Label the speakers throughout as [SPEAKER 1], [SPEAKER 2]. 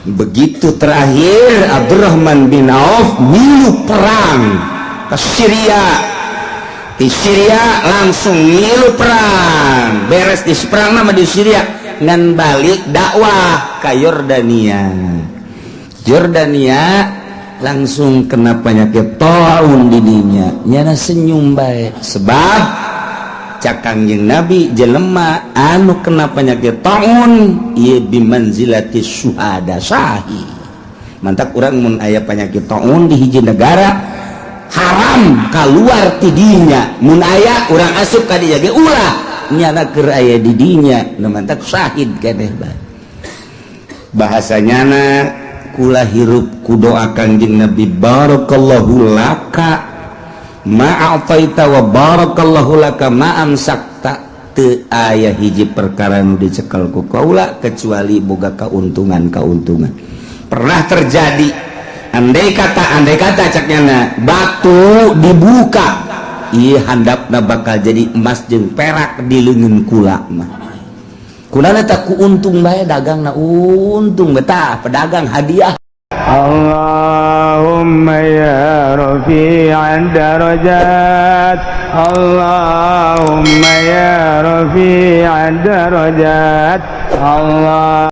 [SPEAKER 1] Begitu terakhir Abdurrahman bin Auf milu perang ke Syria. Di Syria langsung milu perang, beres di perang nama di Syria ngan balik dakwah ke Yordania. Yordania langsung kena penyakit taun didinya, nyana senyum baik sebab cak Kangjeng Nabi, jelema anu kena penyakit taun ieu bimanzilati syuhada, syahid. Mantak urang mun aya penyakit taun di hiji negara, haram keluar tidinya. Mun aya urang asup ka dinya ge ulah, nyana keur aya di dinya. Nu mantak syahid keneh bae bahasanya na. Kula hirup ku doa Kangjeng Nabi, barakallahu laka ma a'taita wa barakallahu laka ma amsakta. Teu aya hiji perkara nu dicekel ku kaula kecuali boga keuntungan-keuntungan. Pernah terjadi, andai kata cak nyana batu dibuka, ieu handapna bakal jadi emas jeung perak di leungeun kula mah. Kunana tak ku untung bae, dagangna untung betah, pedagang hadiah.
[SPEAKER 2] اللهم يا رفيع الدرجات، اللهم يا رفيع الدرجات، الله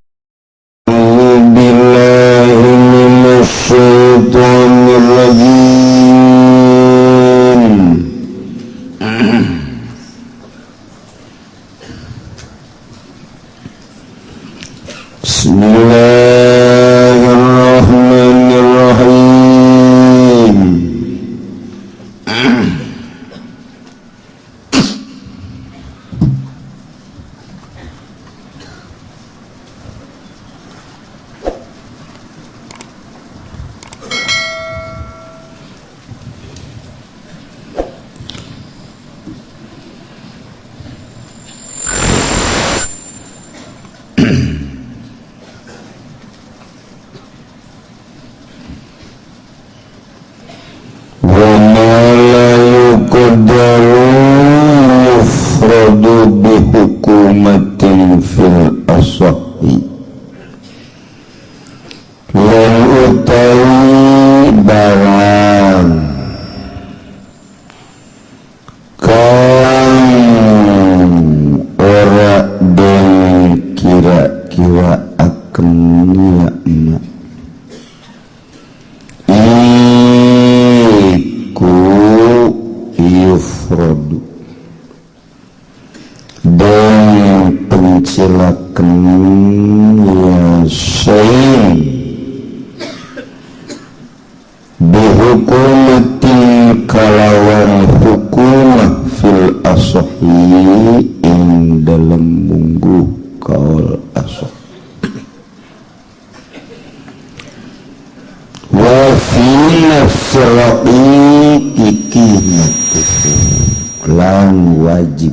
[SPEAKER 3] بالله من الشيطان الرجيم. بسم الله الرحمن الرحيم. وما لا يقدر يفرض بحكومة في الأصح. Lan utawi barang kang ora den kira-kira akan ya ma iku yufrodu den pencilaken ya syai bihukumatin kalawan hukumah fil asohi ing dalem mungguh kaul asoh, wa fi nafsi raqiqi qimatuhu lan wajib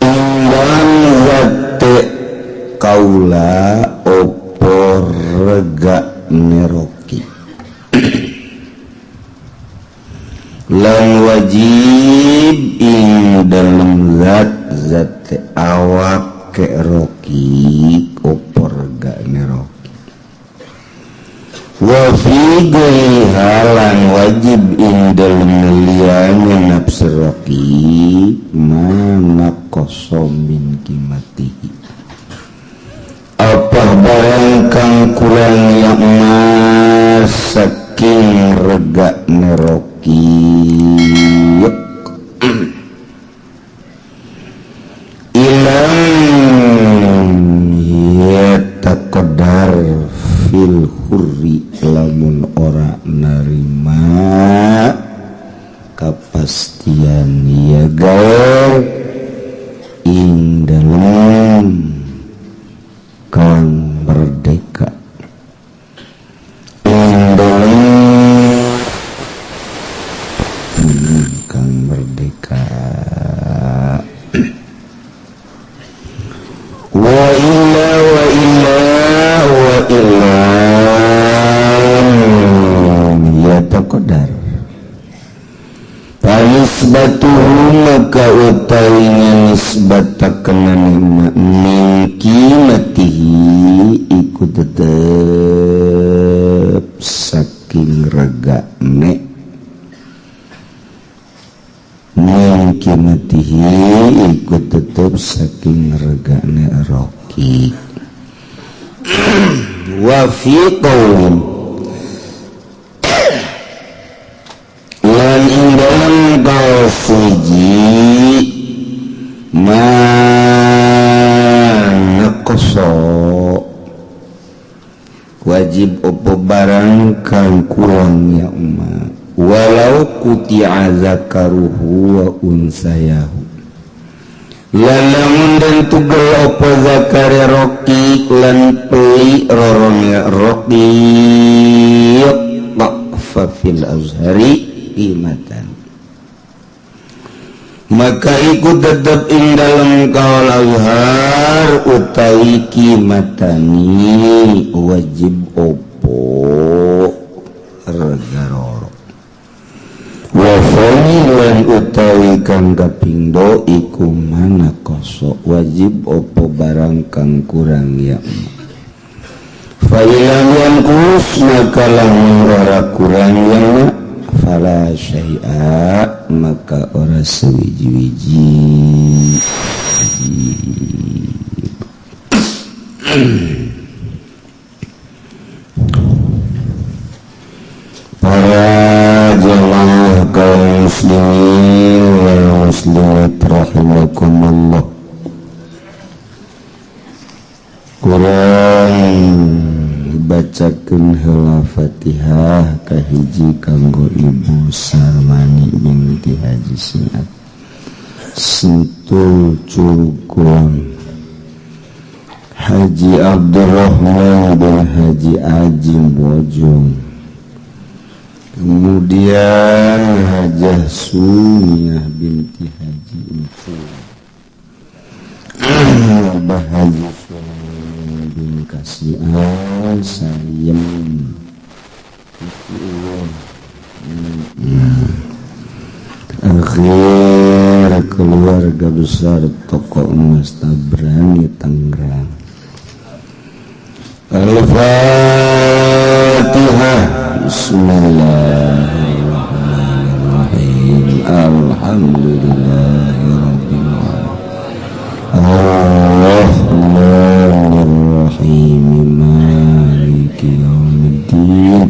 [SPEAKER 3] ing dalem zate kaula opo rega neroki, lan wajib ing dalem zat zat awak ke roki opo rega neroki, wa fi ghairiha lan wajib ing dalem liyane nafsu roki ma naqasa min qimatihi apa barang kang kurang yang mas saking rega neroki. Ilam yataqaddar fil hurri lamun ora narima kapastian ya gair ing dalem kang merdeka, ing dalem kang merdeka. Wa illa wa illa wa illa yataqaddar Panisbatuhu maka utawi nisbatakeun min
[SPEAKER 1] iku tetep saking regane roki wa fi qaulin lan ing dalem kaul suji ma naqsa wajib opo barang kang kurang ya umma walau kuti'a zakaruhu wa unsayahu lamun dan tugel opo zakare roki lan peli rorongnya roki fa fil azhari qimatan maka iku tetep ing dalem kaul azhar utawi kimatani wajib opo rega roro wa lan utawi kang kapindho iku mana koso wajib opo barang kang kurang ya fa ilam yanqus maka lamun ora kurang ya fala syai'a maka ora sewiji-wiji. Para jamaah kaum muslimin wal muslimat rahimakumullah, kurang bacakeun heula Fatihah kahiji kanggo Ibu Sarmani binti Haji Sinat Sentul Curugkuang, Haji Abdurrahman bin Haji Ajim Bojong, kemudian Hajah Sumiah binti Haji Incu, Abah Haji Sulaiman bin Kasian Sayem. Akhir keluarga besar toko emas Tabrani Tangerang. Al-Fatihah. Bismillahirrahmanirrahim. Alhamdulillahirabbil alamin. Arrahmanirrahim. Maliki yaumiddin.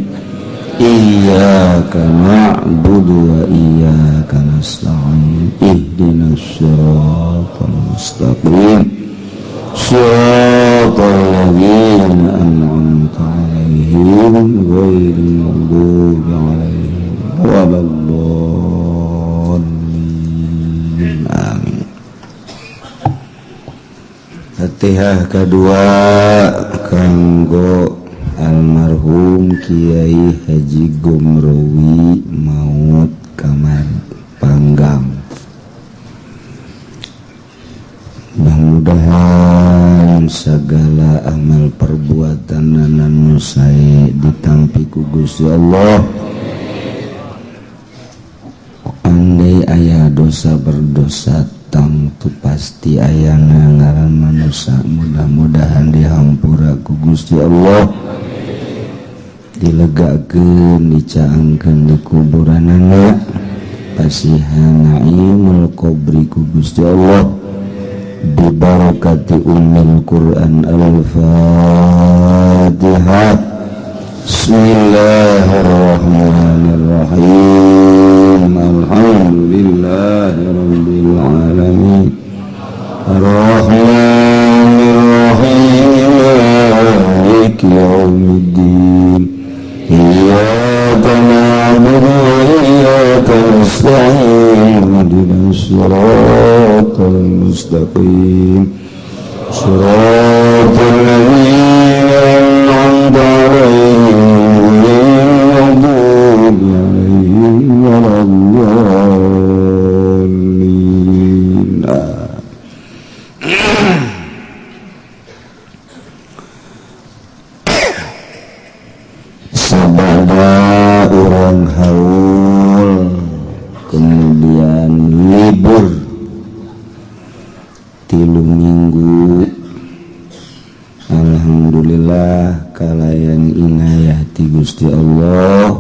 [SPEAKER 1] Iyyaka na'budu wa iyyaka nasta'in. Ihdinas siratal mustaqim. Siratal ladzina an'amta 'alaihim ghairil maghdubi 'alaihim waladdallin. Amin. Fatihah kedua kanggo almarhum Kiai Haji Gomrowi maut kamar panggang. Mudah-mudahan segala amal perbuatan nu sae ditampi ku Gusti Allah. Andai aya dosa berdosa tangtu pasti ayana ngaran manusia, mudah-mudahan dihampura ku Gusti Allah, dilegakeun dicaangkeun di kuburanana, pasihan naimul qabri ku Gusti Allah, bibarakati ummil Quran. Al-Fatihah. Bismillahirrahmanirrahim. Alhamdulillahirabbil alamin. Arrahmanirrahim. Maliki yaumiddin. Iyyaka na'budu wa iyyaka nasta'in. Ihdinas siratal mustaqim. Siratal ladzina an'amta 'alaihim ghairil maghdubi 'alaihim waladdallin. Sabada urang haul kemudian libur 3 minggu, alhamdulillah kalayan inayah ti Gusti Allah.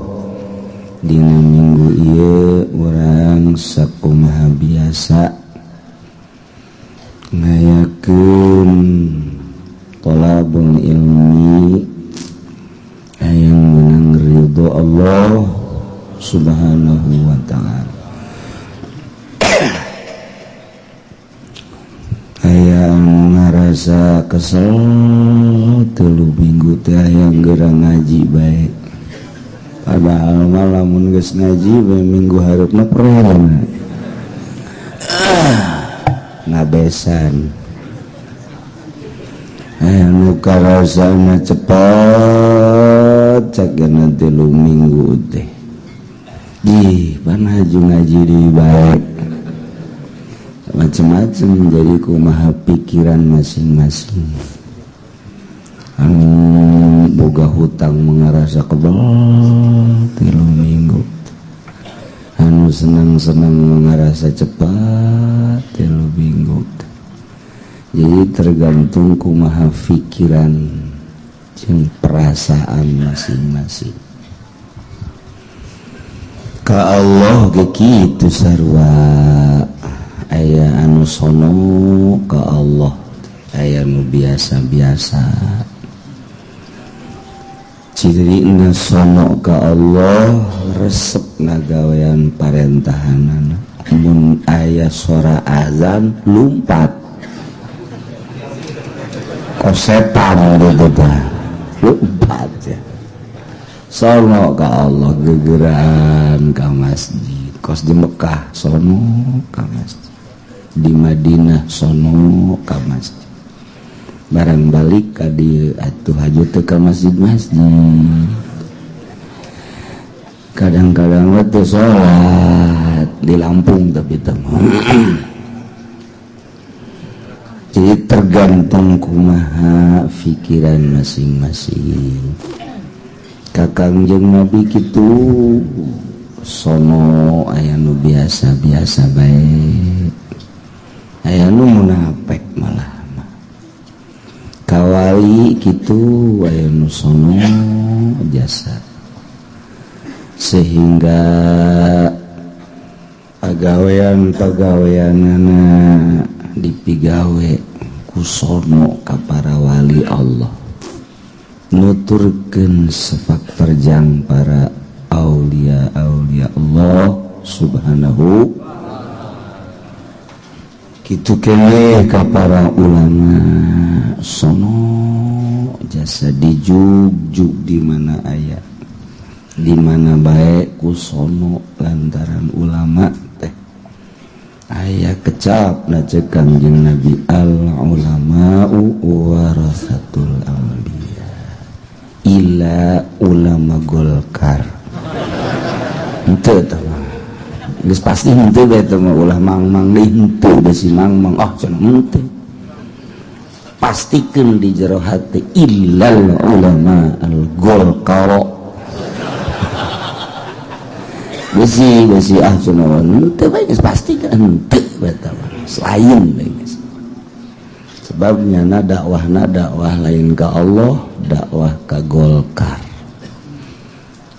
[SPEAKER 1] Dina minggu ieu urang sakumaha biasa Ngayakeun thalabul ilmi hayang menang ridho Allah Subhanahu wa ta'ala. Hayang ngarasa kesel 3 minggu teh hayang geura ngaji bae. Padahal mah lamun geus ngaji bae minggu hareupna prena. Ngabesan. Anu karasana cepet cagana 3 minggu teh. Ih, pan haju ngaji deui bae. Macem-macem jadi kumaha pikiran masing-masing. Anu boga hutang mengarasa kebel 3 minggu. Anu senang-senang mengarasa cepat 3 minggu. Jadi tergantung kumaha pikiran jeung perasaan masing-masing. Ka Allah ge kitu sarua. Aya anu sono ka Allah, aya nu biasa-biasa. Cirina sono ka Allah resep ngagawean parentahanana. Mun aya sora azan lumpat. Kosetan gitu tah. Lumpat ya. Sono ka Allah gegeran ka masjid. Kos di Mekah sono ka masjid. Di Madinah sono ka masjid. Barang balik ka dieu atuh haju teu ka masjid-masjid. Kadang-kadang we teu salat di Lampung tapi teh. Jadi tergantung kumaha pikiran masing-masing. Kakang jeung Nabi kitu sono aya nu biasa-biasa bae. Aya nu munafik malah mah. Kawali kitu aya nu sono jasa. Sehingga pagawean-pagaweanana dipigawe ku sono ka para wali Allah. Nuturkeun sepak terjang para aulia-aulia Allah Subhanahu. Kitu keneh ka para ulama sono jasa dijugjug di mana aya, di mana bae ku sono lantaran ulama teh aya kecap na ceuk Kangjeng Nabi al ulama'u warasatul anbiya illa ulama Golkar. Henteu tah mah. Geus pasti henteu bae teh mah ulah mang-mang deui henteu besi mang-mang ah cenah henteu. Pastikeun di jero hati illal ulama al Golkar. Besi besi ah cenah henteu bae geus pastikeun henteu bae teh mah. Selain bae geus. Sebabnya na dakwah lain ka Allah, dakwah ka Golkar.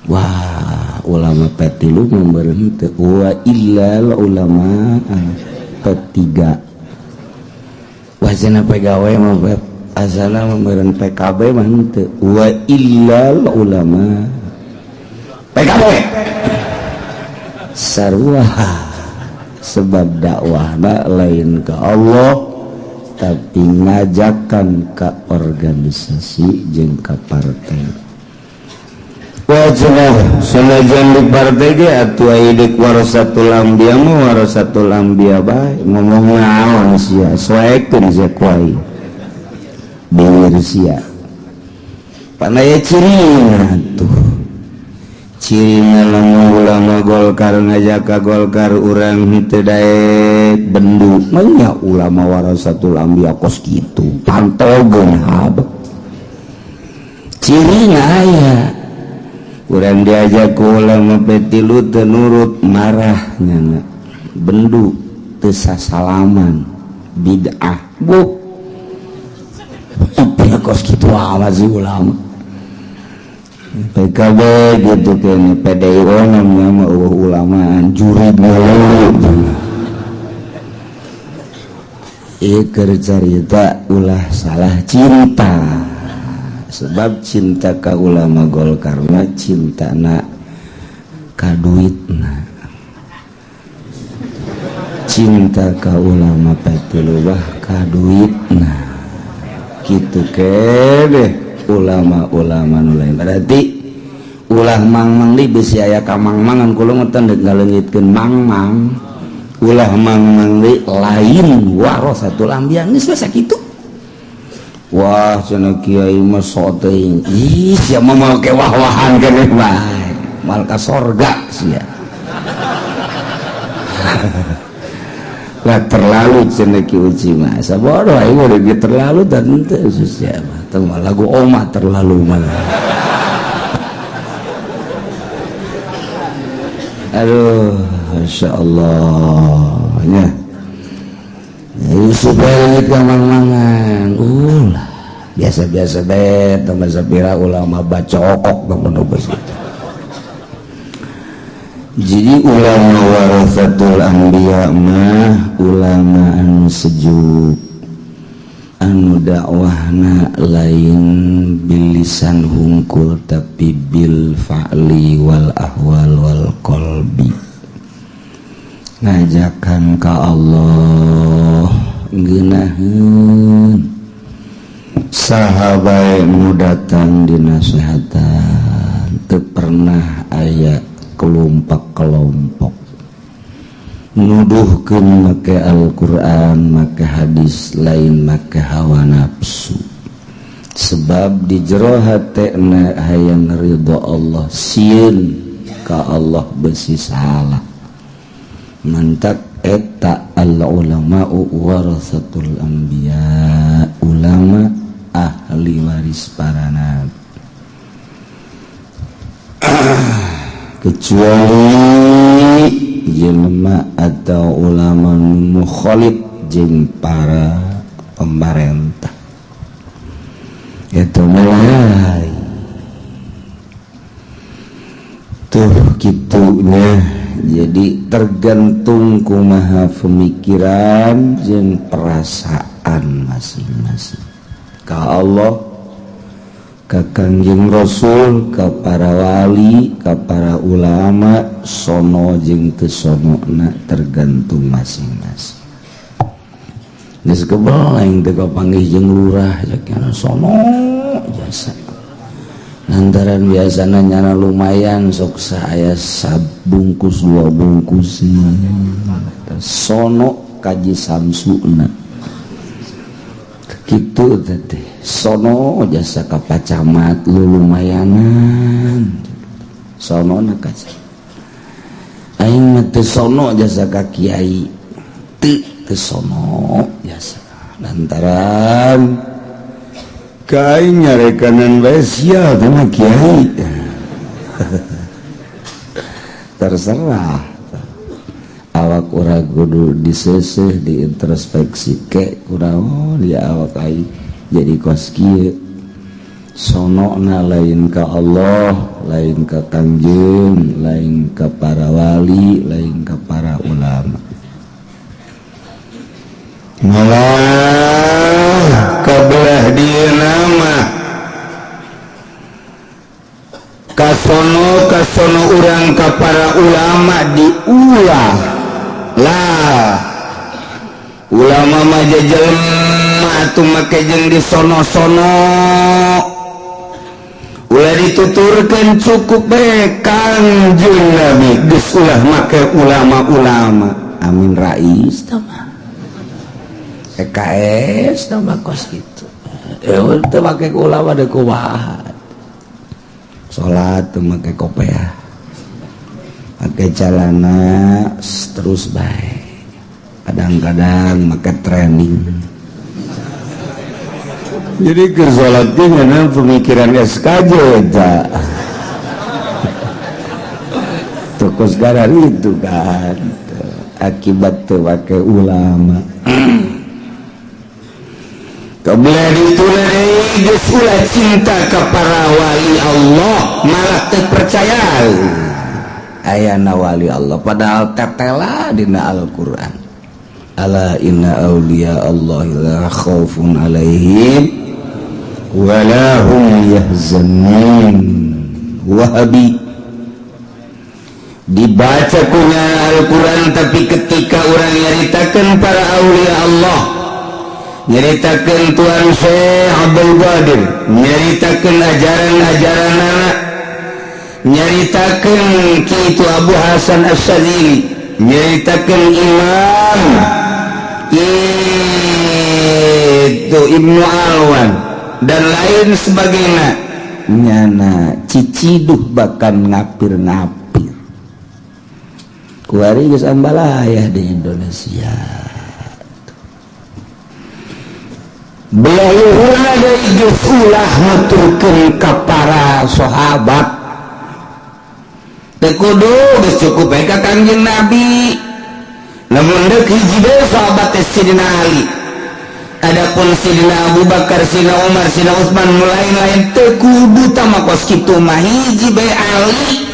[SPEAKER 1] Wah, ulama P3 memberhenti wa illal ulama P3. Wah, PGW mah asana memberen PKB mah henteu wa illal ulama PKB. Sarua sebab dakwahna lain ke Allah tapi ngajakan ke organisasi jeung ka partai. Wajah sanajan di partai ge atuh aya deuk warasatul anbiya mah warasatul anbiya bae ngomong naon sia soekeun sia kuai beueur sia. Panaya cirina tuh. Cirina lamun ulama Golkar ngajak ka Golkar urang henteu daek bendu. Manya ulama warasatul anbiya kos kitu pantogeun habek. Cirina aya urang diajak ku ulama P3 teu nurut marah nyana bendu teu sasalaman bid'ah buh kos kitu amat sih ulama PKB gitu kene PDIO namanya mah eueuh ulamaan jurig mulu. Ieu keur carita ulah salah cinta. Sebab cinta ka ulama Golkar mah cintana ka duitna. Cinta ka ulama P3 ka duitna. Kitu kene ulama-ulama nu lain. Berarti ulah mang-mang di bisi aya ka mang-mangan kula mah teu ngaleungitkeun mang-mang. Ulah mang-mang di lain warasatul anbiya geus we sakitu. Wah cenah kiai mah sok teuing. Ih sia mah make wah-wahan keneh bae. Mal ka sorga sia. Lah terlalu cenah ki uci mah. Sabodoh aing udah terlalu dan teu sia mah. Teu mah lagu omah terlalu mah. Aduh, Masya Allah nya. Supaya mang-mangan ulah biasa-biasa bae teman sapira ulama baca okok teman bos itu. Jadi ulama warasatul anbiya mah ulama anu sejuk, anu dakwahna lain bilisan hungkul tapi bil fa'li wal ahwal wal qalbi. Ngajakan ka Allah ngeunaheun saha bae nu datang dinasehatan teu pernah aya kelompok-kelompok nuduhkeun make Al-Qur'an make hadis lain make hawa nafsu. Sebab di jero hatena hayang ridho Allah sieun ka Allah besi salah. Mantak eta al ulama'u warasatul anbiya, ulama ahli waris para nabi. Kecuali jelema atau ulama mukhalif jeung para pemerintah itu mulai tuh kitunya. Jadi tergantung kumaha pemikiran jeung perasaan masing-masing ka Allah, ka Kangjeng Rasul, ka para wali, ka para ulama, sono jeung teu sonona tergantung masing-masing. Geus kebel aing teh kapanggih jeung lurah cek sono jasa. Lantaran biasana nyana lumayan sok saya sabungkus dua bungkus sono kaji samsuna kitu teh sono jasa ka pacamat lu lumayanan sono na kaca aing mah teu sono jasa ka kiai teu teu sono jasa lantaran kain nyarekanan bae sia teh mah kiai. Terserah awak urang kudu diseseh diintrospeksi ke kunaon ya awak aing jadi kos kieu sonona lain ka Allah, lain ka Kangjeng, lain ka para wali, lain ka para ulama. Malah kabelah dieuna mah kasono kasono urang ka para ulama diulah lah. Ulama mah jelema atuh make jeung disono-sono ulah dituturkeun cukup bae Kangjeng Nabi geus ulah make ulama-ulama. Amin Rais tah mah PKS tah mah kos kitu. Teu make ulama deui kumaha. Salat teu make kopiah. Make celana terus bae. Kadang-kadang make training. Jadi keur salat ge ngeunah pemikiran SKJ eta. Tuh kos itu kan akibat teu make ulama. Kebelah itu geus ulah cinta ka para wali Allah malah teu percaya ayana wali Allah padahal tetela dina Al-Qur'an. Ala inna auliya Allah la khaufun alaihim wala hum yahzanun. Wahabi dibaca kunya Al-Quran, tapi ketika orang nyaritakan para aulia Allah, nyaritakan Tuan Syekh Abdul Qadir, nyaritakan ajaran-ajaran anak, nyaritakan kitu Abu Hasan Asy-Syadzili, nyaritakan Imam itu Ibnu Alwan dan lain sebagainya, nyana ciciduh bahkan ngapir-ngapir. Kuari geus ambalayah di Indonesia. Belah deui geus ulah nuturkeun ka para sahabat. Teu kudu, geus cukup bae ka Kangjeng Nabi. Lamun deuk hiji deui sahabat teh Sidina Ali. Adapun Sidina Abu Bakar, Sidina Umar, Sidina Utsman nu lain-lain teu kudu tama kos kitu mah, hiji bae Ali.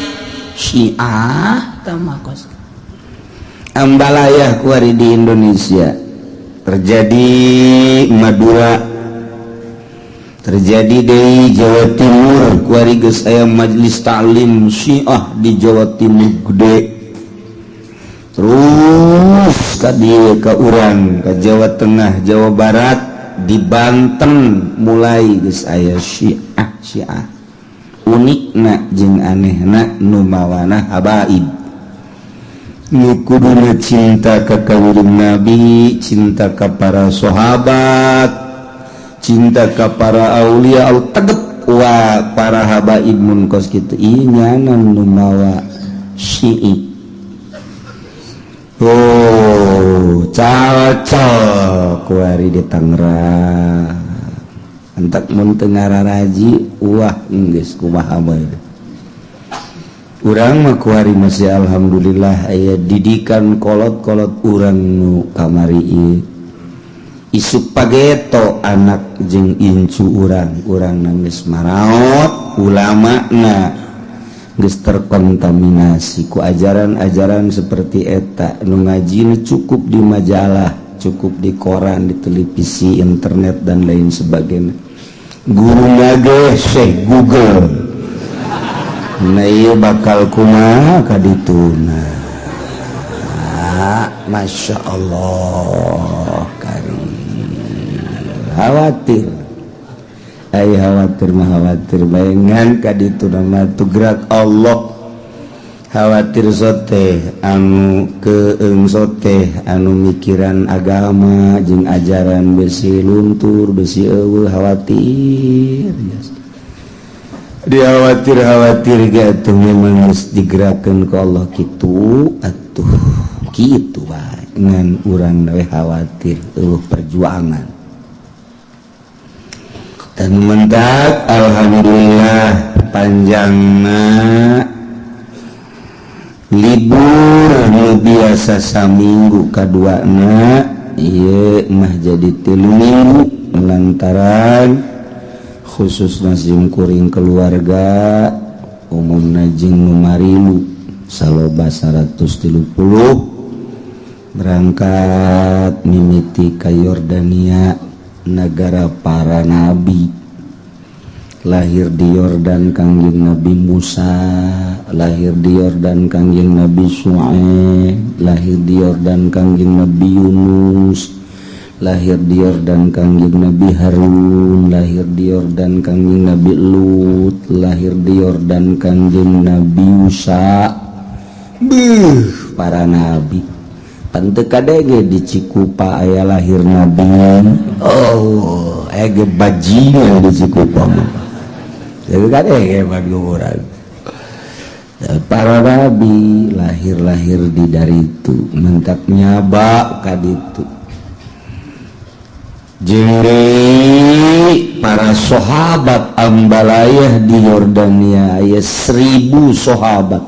[SPEAKER 1] Syiah tama kos. Ambalayah kuari di Indonesia terjadi, Madura terjadi, di Jawa Timur kuari geus aya majelis taklim Syiah di Jawa Timur gede. Terus ka dieu, ka urang, ka Jawa Tengah, Jawa Barat, di Banten mulai geus aya Syiah. Syiah unikna jeung anehna nu mawana habaib, nu kuduna cinta ka Kangjeng Nabi, cinta ka para sahabat, cinta ka para aulia, au tegep wa para habaib mun kos kitu. Ieu nyana nu mawa Syi'i. Oh, cocok kuari di Tangerang. Entak mun teu ngararaji, wah, geus kumaha bae. Urang mah kuari masih alhamdulillah aya didikan kolot-kolot urang nu kamari ieu. Isuk pageto anak jeung incu urang, urang geus maraot ulama na geus terkontaminasi ku ajaran-ajaran seperti eta. Nu ngaji cukup di majalah, cukup di koran, di televisi, internet, dan lain sebagainya. Guru ge Syekh Google. Nah, ieu bakal kumaha ka dituna? Masya Allah karim. Khawatir ay khawatir mah khawatir bayangan ka dituna mah tugerak Allah. Khawatir sote anu keeng, sote anu mikiran agama jeung ajaran besi luntur, besi eueuh. Khawatir dikhawatir, khawatir gitu. Memang harus digerakkan ke Allah gitu atuh, gitu wae. Ngan urang we khawatir eueuh perjuangan dan mentak. Alhamdulillah panjangna libur nu biasa saminggu kaduana, ieu mah jadi 3 minggu lantaran khusus sim kuring keluarga, umumna jeung nu marilu saloba 130 berangkat mimiti ka Yordania, negara para nabi. Lahir di Yordan Kangjeng Nabi Musa, lahir di Yordan Kangjeng Nabi Syuaib, lahir di Yordan Kangjeng Nabi Yunus, lahir di Yordan Kangjeng Nabi Harun, lahir di Yordan Kangjeng Nabi Lut, lahir di Yordan Kangjeng Nabi Musa. Beuh, para nabi. Pan teu kadenge di Cikupa aya lahir nabi. Oh, ege bajingan di Cikupa mah. Jadi kadenge urang para nabi lahir-lahir di dari itu mentak nyaba kaditu. Jeung para sahabat ambalayah di Yordania aya 1000 sahabat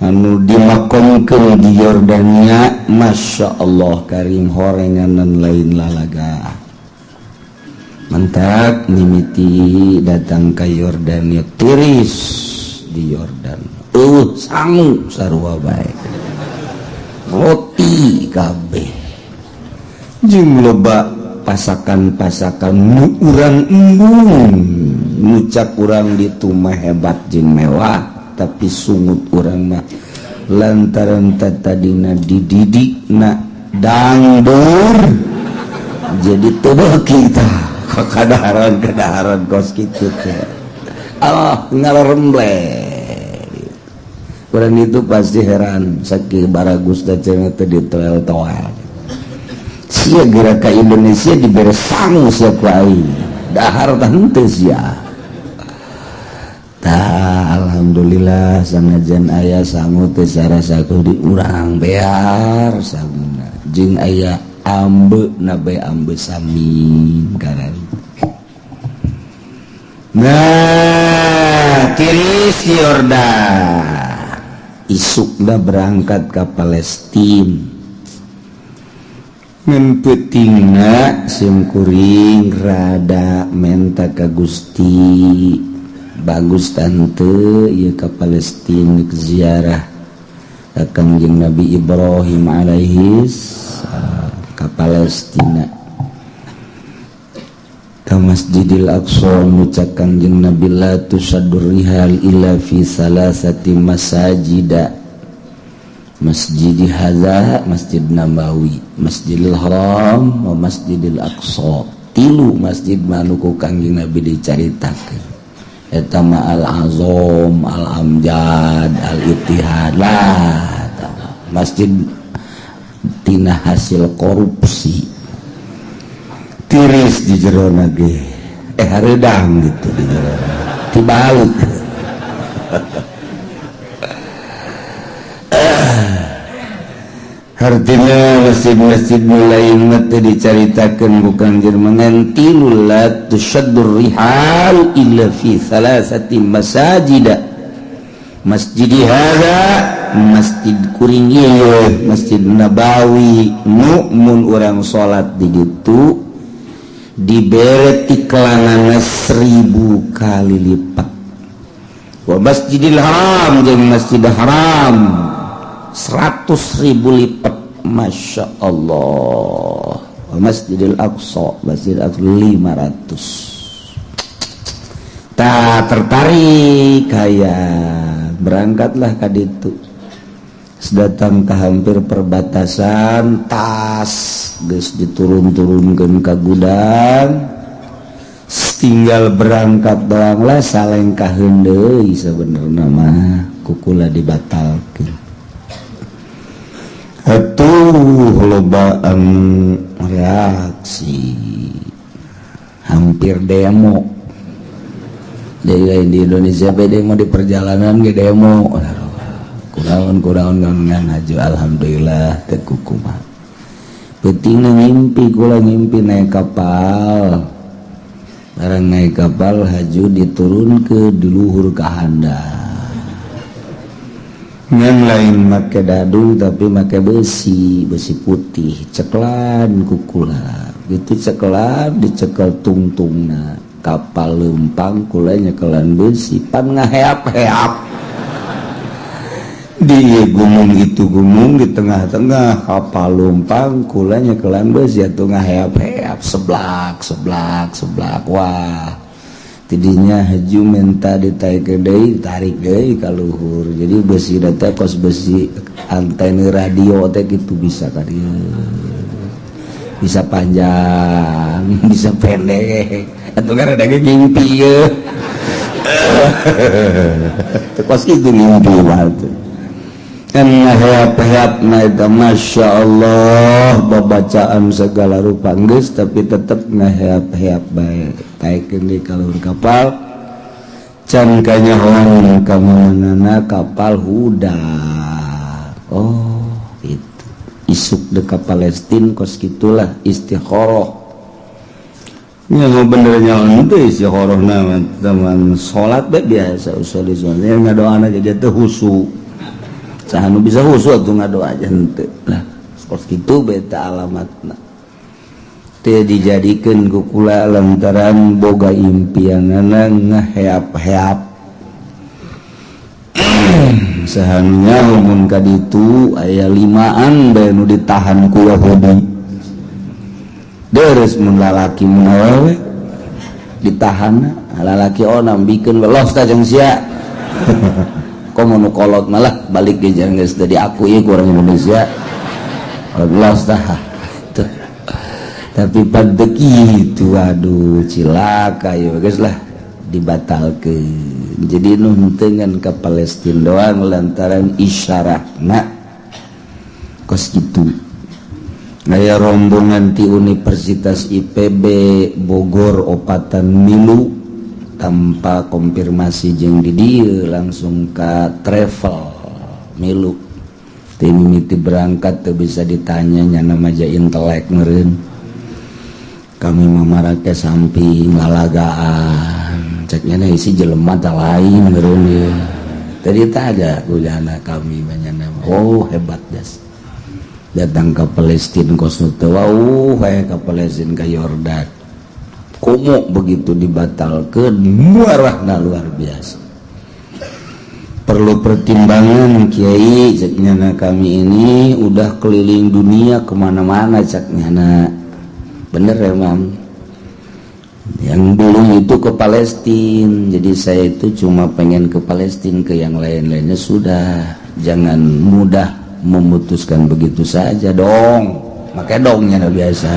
[SPEAKER 1] anu dimakomkeun di Yordania. Masya Allah karim, horenganan lain lalaga. Mentak mimiti datang ke Yordania tiris di Yordan, sangu sarua bae roti. Mati kabeh jeung loba pasakan-pasakan nu urang embung ngucap urang ditu mah hebat jeung mewah, tapi sungut urang mah lantaran tadina dididik na dangdur jadi tubuh kita kadaharan-kadaharan kos kitu teh Allah ngalerembleh. Urang itu pasti heran sakieu baragus da cenah teh ditoel-toel sia geura ka Indonesia dibere sangu sia ku aing dahar tah henteu sia. Tah alhamdulillah sanajan aya sangu teh sarasa di urang bear sanguna jeung aya ambe na bae ambe samin karan. Nah tiris Yordan isukna berangkat ke Palestina. Ngan peutingna sim kuring rada menta ka Gusti bagus tante ieu ka Palestina ziarah ka Kangjeng Nabi Ibrahim alaihi ka Palestina ka Masjidil Aqsa ngucap Kangjeng Nabi la tusaddur rihal illa fi salasati masajida Masjid hadza Masjid Nabawi, Masjidil Haram, wa Masjidil Aqsa. Tilu masjid manu ku Kangjeng Nabi dicaritakeun. Eta mah Al-Azam, Al-Amjad, Al-Ittihad lah. Masjid tina hasil korupsi. Tiris di jerona ge. Hareudang gitu di jerona. Tibalik. Artinya masjid-masjid mulai mati dicaritakan bukan jermangan tilu la tushaddur rihal illa fi salasati masajida masjid hadza masjid kuring ieu Masjid Nabawi nu mun urang salat di ditu dibere tiklanana 1000 kali lipat wa Masjidil Haram jeung Masjid Haram 100.000 lipat. Masya Allah. Masjidil Aqsa, Masjid Aqsa 500. Tak tertarik kayak berangkatlah ka ditu. Sedatang ke hampir perbatasan, tas geus diturun-turunkeun ka gudang. Tinggal berangkat doang lah salengkaheun deui sabenerna mah kukula dibatalkeun. Atuh lobaan reaksi hampir demo. Jadi lain di Indonesia be demo di perjalanan ge demo. Kunaon-kunaon ngan haju alhamdulillah teu kukumaha. Peutingna ngimpi kula ngimpi naik kapal. Barang naik kapal haju diturunkeun di luhur ka handap. Yang lain make dadu tapi make besi, besi putih, ceklan kukula. Gitu ceklan dicekel tungtungna. Kapal lempang kula nyekelan besi pan ngaheap-heap. Di gunung itu gunung di tengah-tengah kapal lumpang kula nyekelan besi atuh ngaheap-heap seblak seblak seblak. Wah. Tidinya haju minta ditarik deui, tarik deui ka luhur. Jadi besi teh kos besi antena radio teh kitu bisa ka dieu. Bisa panjang, bisa pendek. Atuh kan ada ge ngimpi ye. Teh kos kitu ngimpi mah teh. Kan ngaheap-heap na eta Masya Allah babacaan segala rupa geus tapi tetep ngaheap-heap bae. Taikeun di kalur kapal can kanyahoan ka manana kapal hudah. Oh itu isuk de ka Palestin kos kitulah istikharah. Nya bener nyaho teh istikharahna teman salat bae biasa usul usulnya ngadoana jadi teu husu. Saha nu bisa husu atuh ngadoa aja henteu. Lah kos kitu bae teh alamatna. Teu dijadikeun ku kula lantaran boga impianana ngaheap-heap. Saha nu nyaho mun ka ditu aya limaan bae nu ditahan ku Yahudi. Deres mun lalaki, mun awewe ditahan, lalaki onam bikin los ka jeung sia. Komo nu kolot malah balik ge jangan geus teu diakui ku orang Indonesia. Los tah. Tuh. Tapi pada itu, aduh, cilaka ya, geus lah dibatalkeun. Jadi nu henteu ngan ka Palestina doang lantaran isyarahna kos kitu. Aya rombongan ti Universitas IPB Bogor opatan milu tanpa konfirmasi jeung di dieu, langsung ka travel milu. Ti mimiti berangkat teu bisa ditanya, nyana maja intelek meureun. Kami mamarake samping lalagaan, cek nyana isi jelema tah lain meureun ieu. Tadi tak ada kujana kami banyana. Oh, hebat jas. Datang ke Palestina kos nu teu wauh we ka Palestina, ka Yordan. Komo begitu dibatalkeun, marahna luar biasa. Perlu pertimbangan, Kiai, cek nyana, kami ini udah keliling dunia kemana-mana, cek nyana. Bener emang yang belum itu ke Palestina. Jadi saya itu cuma pengen ke Palestina, ke yang lain-lainnya sudah. Jangan mudah memutuskan begitu saja dong. Makanya dongnya udah biasa.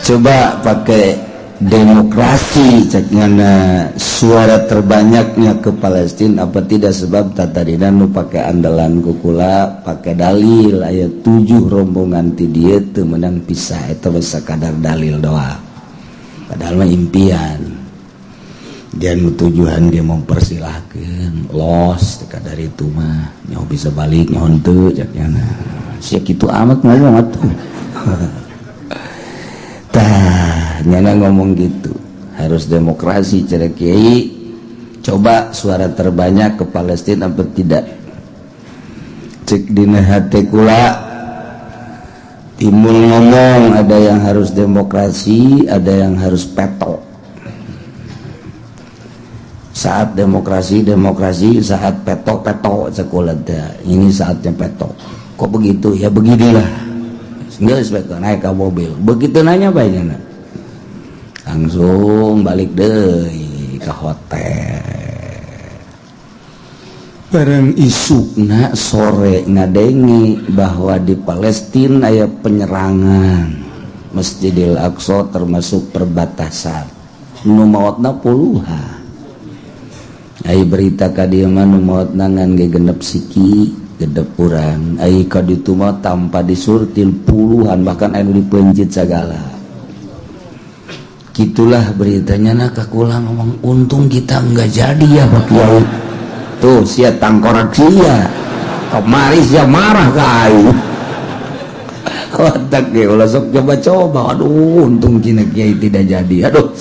[SPEAKER 1] Coba pakai demokrasi, cek nyana, suara terbanyaknya ke Palestina apa tidak, sebab tadi nu pakai andalan kukula pakai dalil aya 7 rombongan ti dieu teu menang pisah, eta sakadar dalil doa, padahal mah impian dia nu tujuan dia mempersilahkan los teka dari itu mah nyaho bisa balik nyaho henteu, cek nyana. Sia kitu amat ngomong atuh. Tah, nyana ngomong gitu, harus demokrasi cara kiai. Coba suara terbanyak ke Palestina apa tidak. Cek dina hate kula timbul ngomong, ada yang harus demokrasi, ada yang harus peto. Saat demokrasi demokrasi, saat peto peto, cek kula teh. Ini saatnya peto. Kok begitu ya? Beginilah. Geus peto naik ke mobil. Begitu nanya banyak langsung balik deui ke hotel. Bareng isukna sore ngadengi bahwa di Palestina aya penyerangan Masjidil Aqsa termasuk perbatasan, nu maotna puluhan. Ai berita ka dieu mah nu maotna ngan ge genep siki gedep urang, ai ka ditu mah tanpa disurtil puluhan, bahkan anu dipencit sagala. Gitulah beritanya. Nah, kakula ngomong, untung kita nggak jadi ya, Pak Kiai. Tuh sia tangkorak sia kemari, sia marah ka aing. Otak ge ulah sok coba-coba. Aduh, untung cina Kiai tidak jadi. Aduh,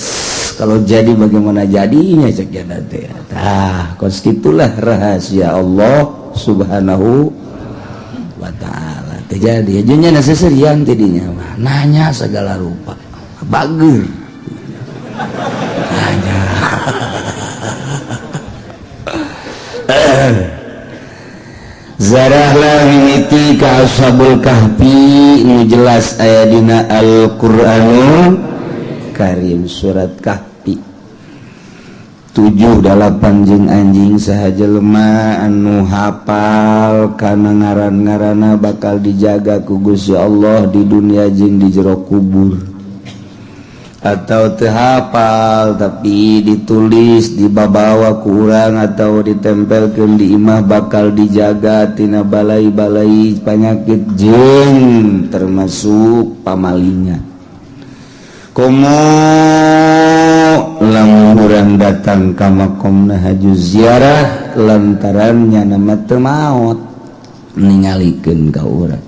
[SPEAKER 1] kalau jadi bagaimana jadinya, cek ya teh. Tah, kos gitulah rahasia Allah Subhanahu wa Ta'ala. Terjadi aja nya seserian tidinya mah nanya segala rupa, bager nanya. Zarahlah mimiti ka Ashabul Kahfi nu jelas aya dina Al-Qur'anul Karim surat Kahfi 7 8 jeung anjing. Saha jelema anu hafal kana ngaran-ngaranna bakal dijaga ku Gusti Allah di dunia jeung di jero kubur, atau teu hafal tapi ditulis dibabawa ku urang atau ditempelkeun di imah, bakal dijaga tina balai-balai panyakit jeung termasuk pamalingan. Komo lamun urang datang ka makomna haju ziarah lantaran nyana mah teu maot, ningalikeun ka urang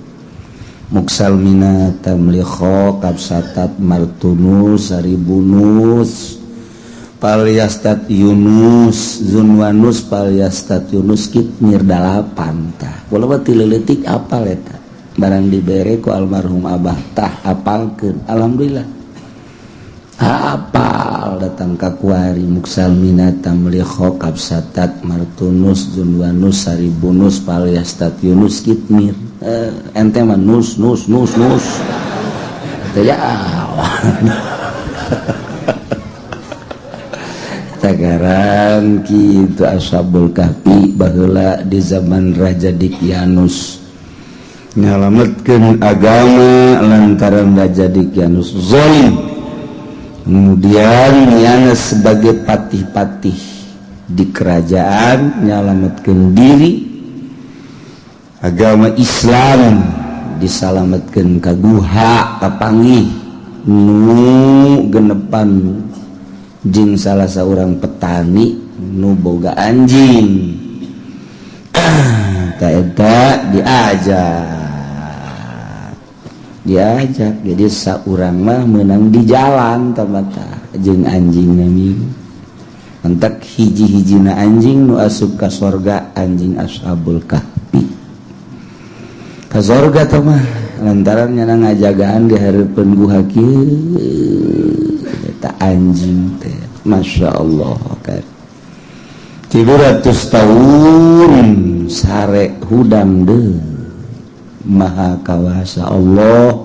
[SPEAKER 1] muksalmina tamlikho kapsatat martunus saribunus palyastat Yunus Zunwanus palyastat Yunus kitmir dalapan. Tah, kula mah ti leutik apal eta, barang dibere ku almarhum abah, tah apalkeun, alhamdulillah. Apal datang ka kuari Muksalmina Tamliho Kapsatat Martunus Junwanus Saribunus Palyastat Yunus Kitmir ente mah nus nus nus nus teh ya tagaran kitu Ashabul Kahfi baheula di zaman Raja Dikyanus nyalametkeun agama lantaran Raja Dikyanus zalim. Kemudian nyana sebagai patih-patih di kerajaan nyalametkeun diri agama Islam disalametkeun ka guha kapanggih nu genepan jeung salah seorang petani nu boga anjing. Ta eta diajak jadi saurang mah menang di jalan tamata jeung anjing nami entek hiji-hijina anjing nu asup ka sorga anjing Ashabul Kahfi ka sorga teh mah lantaran nyana ngajagaan di hareupeun guha kieu eta anjing teh Masya Allah kan 300 tahun sare hudang deui Maha kawasa Allah.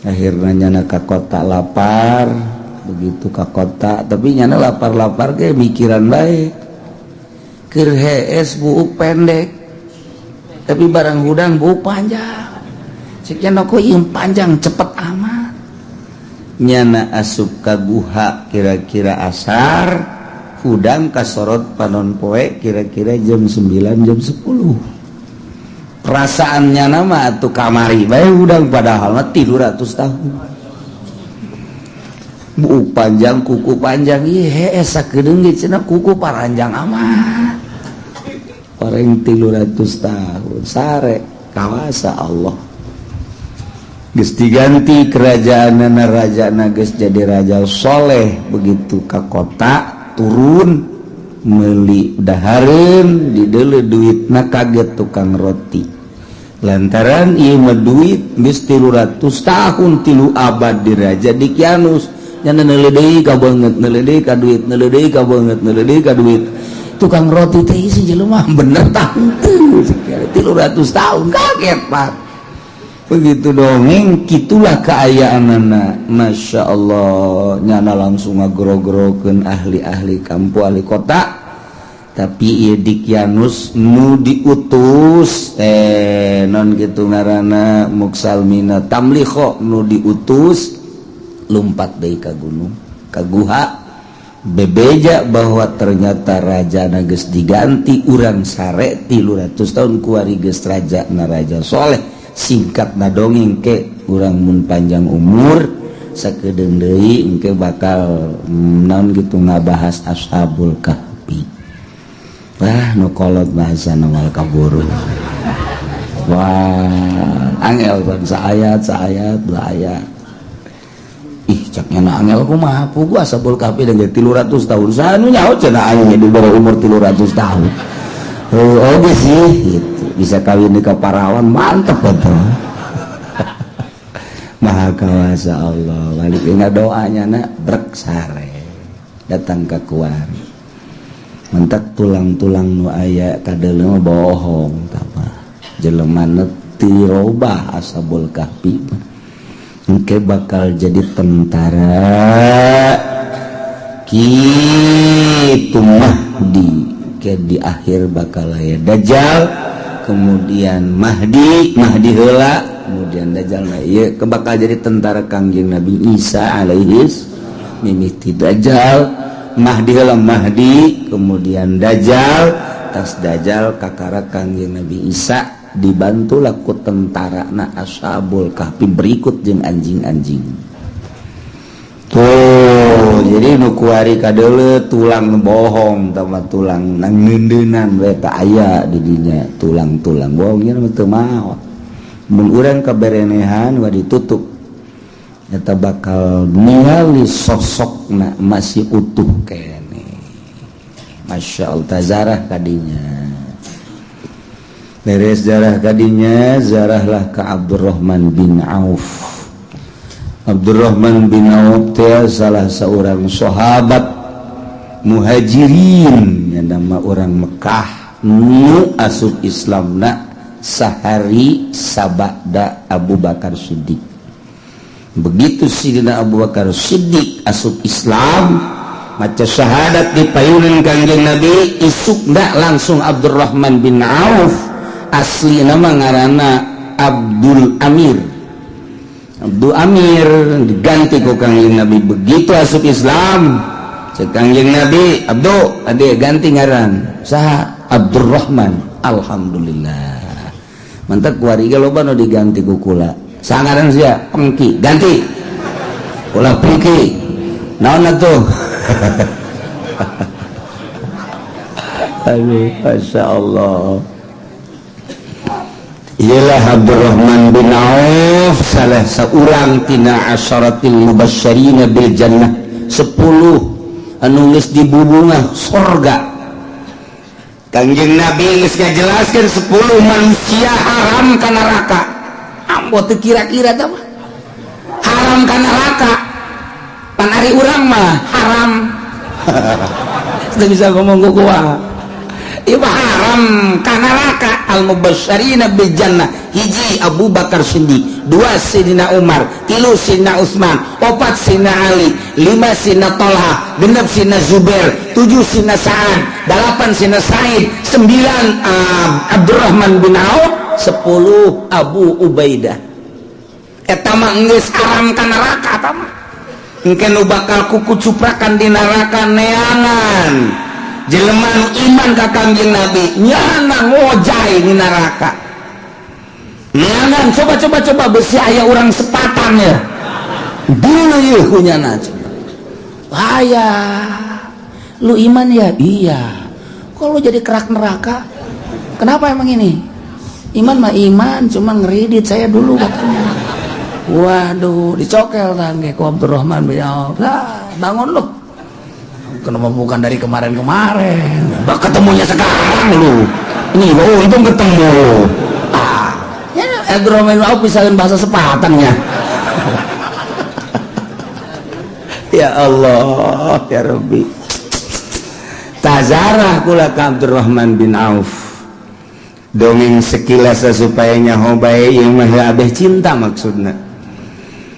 [SPEAKER 1] Akhirnya nyana ka kota lapar, begitu ka kota tapi nyana lapar-lapar ge mikiran bae keur hees buuk pendek tapi barang hudang buuk panjang cek nyana kok ieu panjang cepet amat. Nyana asup ka guha kira-kira asar hudang kasorot panon poe kira-kira jam 9 jam 10. Perasaannya nama atau kamari bae hudang padahal mah 300 tahun. Buuk panjang kuku panjang ieu hees sakedeung ge cenah kuku paranjang amat. Orang 300 tahun sare kawasa Allah. Geus diganti kerajaanna rajana geus jadi raja soleh begitu ka kota turun meuli dahareun dideuleu duitna kaget tukang roti lantaran ieu mah duit geus 300 tahun 3 abad di Raja Dikyanus nya neuleuh deui ka beungeut neuleuh deui ka duit neuleuh deui ka beungeut neuleuh deui ka duit tukang roti teh si jelema bener tah henteu 300 tahun kaget Pak. Begitu dongeng kitulah keayaanana Masya Allah nyana langsung ngagro-grokeun ahli-ahli kampung ahli kota tapi ieu Dikyanus nu diutus non kitu ngaranna Muksalmina Tamliho nu diutus lumpat deui ka gunung ka guha bebeja bahwa ternyata raja geus diganti urang sare 300 tahun kuari geus raja na raja soleh. Singkat na dongeng ke urang mun panjang umur sakedeung deui engke bakal naon gitu ngabahas Ashabul Kahfi. Wah nu kolot bahasana wal kaburu. Wah angel ban saayat saayat dua ayat. Ih cak nyana angel kumaha puguh Ashabul Kahfi dan 300 tahun saha nu nyaho cenah aing di bawah umur 300 tahun. Oh oge sih gitu. Bisa kawin di kaparawan mantep betul. Maha kawasa Allah balik ingat doanya nak brek sare datang ke kuari mentak tulang-tulang nu aya kadeuleu bohong tah jelema tirobah Ashabul Kahfi engke bakal jadi tentara kitu Mahdi ke di akhir bakal aya Dajjal kemudian Mahdi heula kemudian Dajjal nah ieu bakal jadi tentara Kangjeng Nabi Isa alaihis mimiti Dajjal Mahdi heula Mahdi kemudian Dajjal tas Dajjal kakara Kangjeng Nabi Isa dibantu laku tentara na Ashabul Kahfi berikut jeung anjing-anjing tuh. Jadi nu kuari kadeuleu tulang bohong tama tulang nang neundeunan we teh aya di dinya tulang-tulang bohong nya mah teu maot mun urang kaberenehan wa ditutup eta bakal ningali sosokna masih utuh kene. Masya Allah tazarah kadinya beres zarah kadinya zarahlah ke Abdurrahman bin Auf. Abdurrahman bin Auf teh salah seorang sahabat muhajirin yang nama orang Mekah nu asup Islamna sahari sabada Abu Bakar Siddiq. Begitu Sidina Abu Bakar Siddiq asup Islam maca syahadat di payunan Kangjeng Nabi, isukna langsung Abdurrahman bin Auf, asli nama ngaranna Abdul Amir. Abdul Amir diganti ku Kangjeng Nabi. Begitu asup Islam, cek Kangjeng Nabi, "Abdu, ade ganti ngaran." Saha? Abdurrahman. Alhamdulillah. Mantap kuari ge loba nu diganti ku kula. Saha ngaran sia? Pengki. Ganti. Ulah Pengki. Naon atuh? Aduh, Masya Allah. Ialah Abdurrahman bin Auf salah seorang tina asyaratil mubasysyirina bil jannah, 10 anu geus dibubungah sorga. Kangjeng Nabi geus ngajelaskeun 10 manusia haram ka neraka. Ambo teu kira-kira tah mah. Haram ka neraka. Pan ari urang mah haram. Teu bisa ngomong ku kumaha. Ieu mah haram ka neraka. Al mubasysyirina bil jannah, hiji Abu Bakar Siddiq, 2 Sidina Umar, 3 Sidina Utsman, 4 Sidina Ali, 5 Sidina Talha, 6 Sidina Zubair, 7 Sidina Sa'ad, 8 Sidina Said, 9 Abdurrahman bin Auf, 10 Abu Ubaidah. Eta mah geus haram ka neraka eta mah. Engke nu bakal kukucuprakan di neraka neangan jelema nu iman ka Kangjeng Nabi, nyana ngojay di neraka. Neangan coba coba besi aya urang sepatan ya. Dulu yeuh ku nyana. Aya. Lu iman ya? Iya. Kok lu jadi kerak neraka? Kenapa emang ini? Iman mah iman, cuma ngeridit saya dulu waktunya. Waduh, dicokel tangge ku Abdurrahman bin Auf. Lah, bangun lu. Kenapa bukan dari kemarin-kemarin? Bak ketemunya sekarang lu. Ini gua untung ketemu. Ah, ya Abdurrahman bin Auf bisa bahasa sepatannya. Ya Allah, ya Rabbi. Tazarah kula ka Abdurrahman bin Auf. Dongeng sekilas supaya nyaho bae ieu mah abeh cinta maksudna.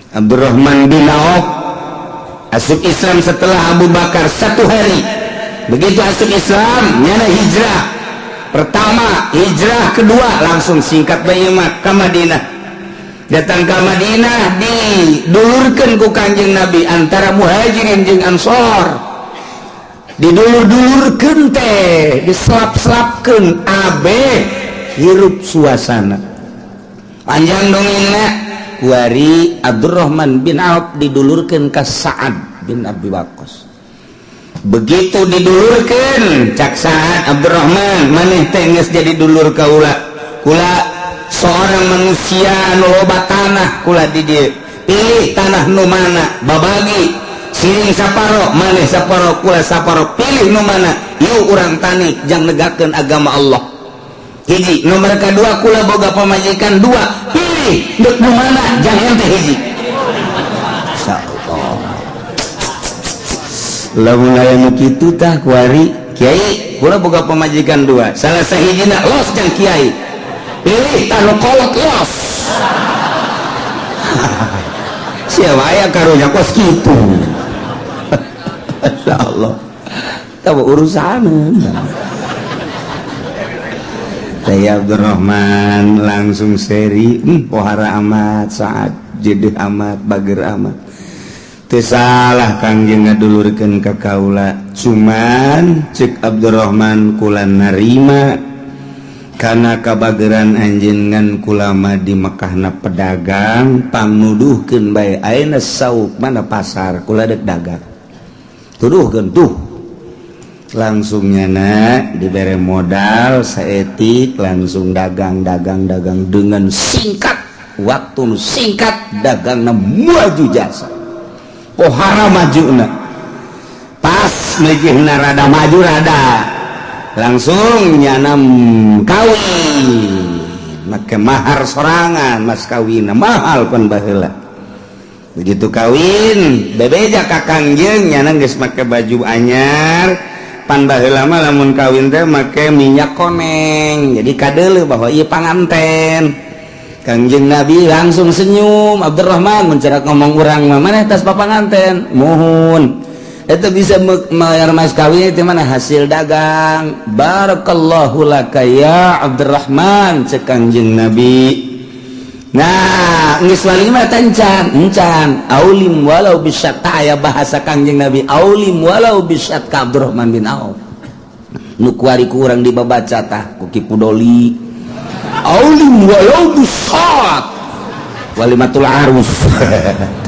[SPEAKER 1] Abdurrahman bin Auf asup Islam setelah Abu Bakar 1 hari. Begitu asup Islam, nyana hijrah. Pertama, hijrah kedua langsung singkat bae mah ka Madinah. Datang ka Madinah didulurkeun ku Kangjeng Nabi antara Muhajirin jeung Ansor. Didulur-dulurkeun teh, diselap-selapkeun abeh hirup suasana. Panjang dongengna, kuari Abdurrahman bin Auf didulurkeun ka Sa'ad bin Abi Waqqas. Begitu didulurkeun cak Sa'ad, Abdurrahman maneh teh geus jadi dulur kaula. Kula seorang manusia anu loba tanah kula di dieu. Pilih tanah nu mana, babagi siring saparo, maneh saparo, kula saparo, pilih nu mana. Yuk urang tani jang negakeun agama Allah. Hiji, nomor kedua kula boga pamajikan 2, pilih deuk nu mana jang ente hiji. Insyaallah. Lamun aya nu kitu tah kuari kiai kula boga pamajikan 2, salah sahijina los jang kiai. Pilih tah nu kolot los. Sia wae karunya kos kitu. Insyaallah. Tah urusan. Saya Abdurrahman langsung seri, pohara amat, saat jedeh amat, bager amat. Teu salah Kangjeng ngadulurkeun ka kaula, cuman cek Abdurrahman kula narima kana kabageran anjeun ngan kula mah di Mekahna pedagang, pangnuduhkeun bae ayeuna sauk mana pasar kula deuk dagang. Tuduhkeun tuh. Langsung nyana dibere modal saetik langsung dagang dagang dagang dengan singkat waktu singkat dagangna maju jasa pohara majuna pas mejihna rada maju rada langsung nyana kawin make mahar sorangan mas kawinna mahal pan baheula. Begitu kawin, bebeja ka Kangjeng, nyana geus make baju anyar. Pan baheula mah lamun kawin teh make minyak koneng, jadi kadeuleu bahwa ieu panganten. Kangjeng Nabi langsung senyum, "Abdurrahman," mencerak ngomong urang mah, "mana tas papanganten?" "Muhun." Itu bisa bayar mas kawin itu mana hasil dagang. "Barakallahu laka ya Abdurrahman," cek Kangjeng Nabi. Nah, geus walimah encan encan, "Aulim walau bisyat." Aya bahasa Kangjeng Nabi, "Aulim walau bisyat," ka Abdurrahman bin Auf. Nu kuari ku urang dibabaca tah ku Ki Pudoli, "Aulim walau bisyat," walimatul arus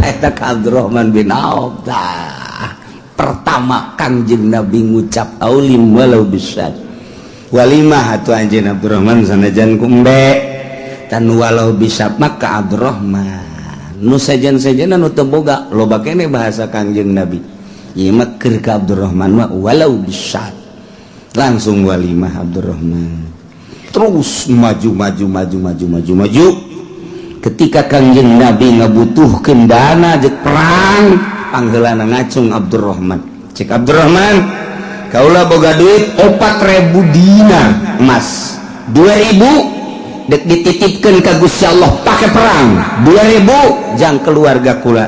[SPEAKER 1] eta ka Abdurrahman bin Auf. Tah, pertama Kangjeng Nabi ngucap "Aulim walau bisyat." Walimah atuh anjeun Abdurrahman, sanajan ku embe tan walau bisa maka Abdurrahman nu sejen-sejen nu teu boga loba kene. Bahasa Kangjeng Nabi ieu mah keur ka Abdurrahman mah "walau bisyat." Langsung walimah Abdurrahman, terus maju, maju, maju, maju, maju, maju. Ketika Kangjeng Nabi ngabutuhkeun dana jek perang, pangheulana ngacung Abdurrahman. Cek Abdurrahman, "Kaula boga duit 4000 dinar emas, 2000 dek dititipkan ke Gusti Allah pakai perang, 2000 jang keluarga kula."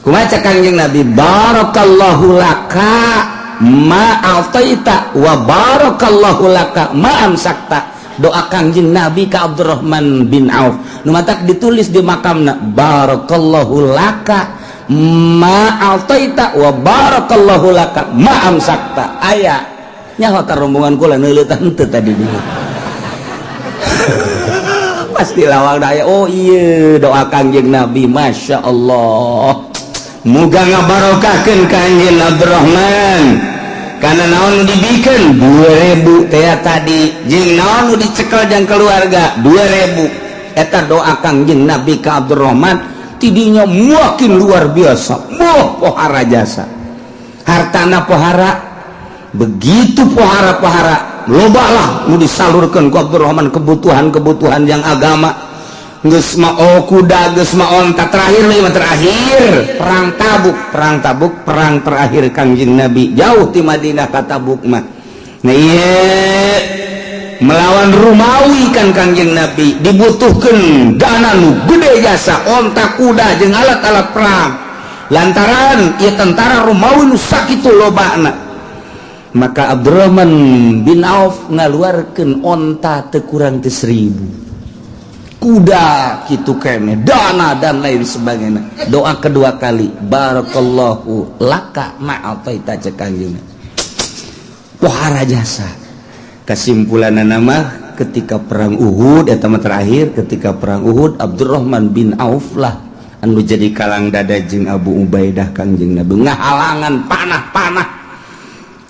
[SPEAKER 1] Kumaha cek Kangjeng Nabi? "Barakallahu laka ma a'taita wa barakallahu laka ma amsakta." Doa Kangjeng Nabi ka Abdurrahman bin Auf nu matak ditulis di makamna, "Barakallahu laka ma a'taita wa barakallahu laka ma amsakta." Aya nyaho ka rombongan kula neuleutan teu tadi di pasti lawang daya. Oh iya, doa Kangjeng Nabi, Masya Allah, muga ngabarokahkeun ka anjeun Abdurrahman. Karena naon nu dibikeun 2000 teh tadi jeung naon nu dicekel jang keluarga 2000. Eta doa Kangjeng Nabi ka Abdurrahman. Tidinya makin luar biasa. Wah, pohara jasa, hartana pohara, begitu pohara-pohara, loba lah nu disalurkan ku Abdurrahman, kebutuhan-kebutuhan yang agama. Geus mah, oh, kuda, geus mah onta. Terakhir lima, terakhir perang Tabuk. Perang Tabuk perang terakhir Kangjeng Nabi jauh di Madinah ka Tabuk mah. Nah, iya, melawan Rumawi kan Kangjeng Nabi dibutuhkan dana nu gede jasa, onta, kuda jeung alat-alat perang, lantaran ieu tentara Romawi nu sakitu lobana. Maka Abdurrahman bin Auf ngaluarkeun onta teu kurang ti 1000, kuda kitu kene, dana dan lain sebagainya. Doa kedua kali, "Barakallahu laka ma'ataita," cek Kangjeng. Pohara jasa. Kesimpulan nama, ketika perang Uhud, eta mah terakhir, ketika perang Uhud Abdurrahman bin Auf lah anu jadi kalang dada jeung Abu Ubaidah Kangjeng Nabi, ngahalangan panah-panah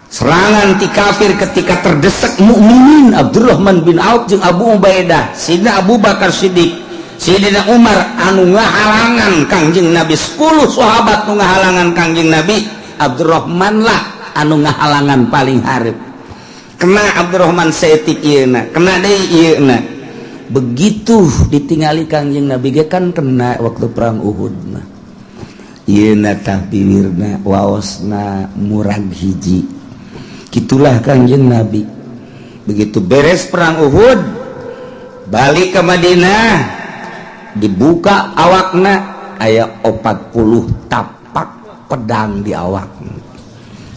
[SPEAKER 1] serangan ti kafir. Ketika terdesak mukminin, Abdurrahman bin Auf jeung Abu Ubaidah, Sidina Abu Bakar Siddiq, Sidina Umar anu ngahalangan Kangjeng Nabi, 10 sahabat nu ngahalangan Kangjeng Nabi, Abdurrahman lah anu ngahalangan paling hareup. Kena Abdurrahman saeutik ieu, kena deui ieu. Begitu ditingali Kangjeng Nabi ge kan kena waktu perang Uhud mah ieu tah, bibirna, waosna murag hiji. Gitulah Kangjeng Nabi. Begitu beres perang Uhud, balik ke Madinah, dibuka awakna, aya 40 tapak pedang di awak,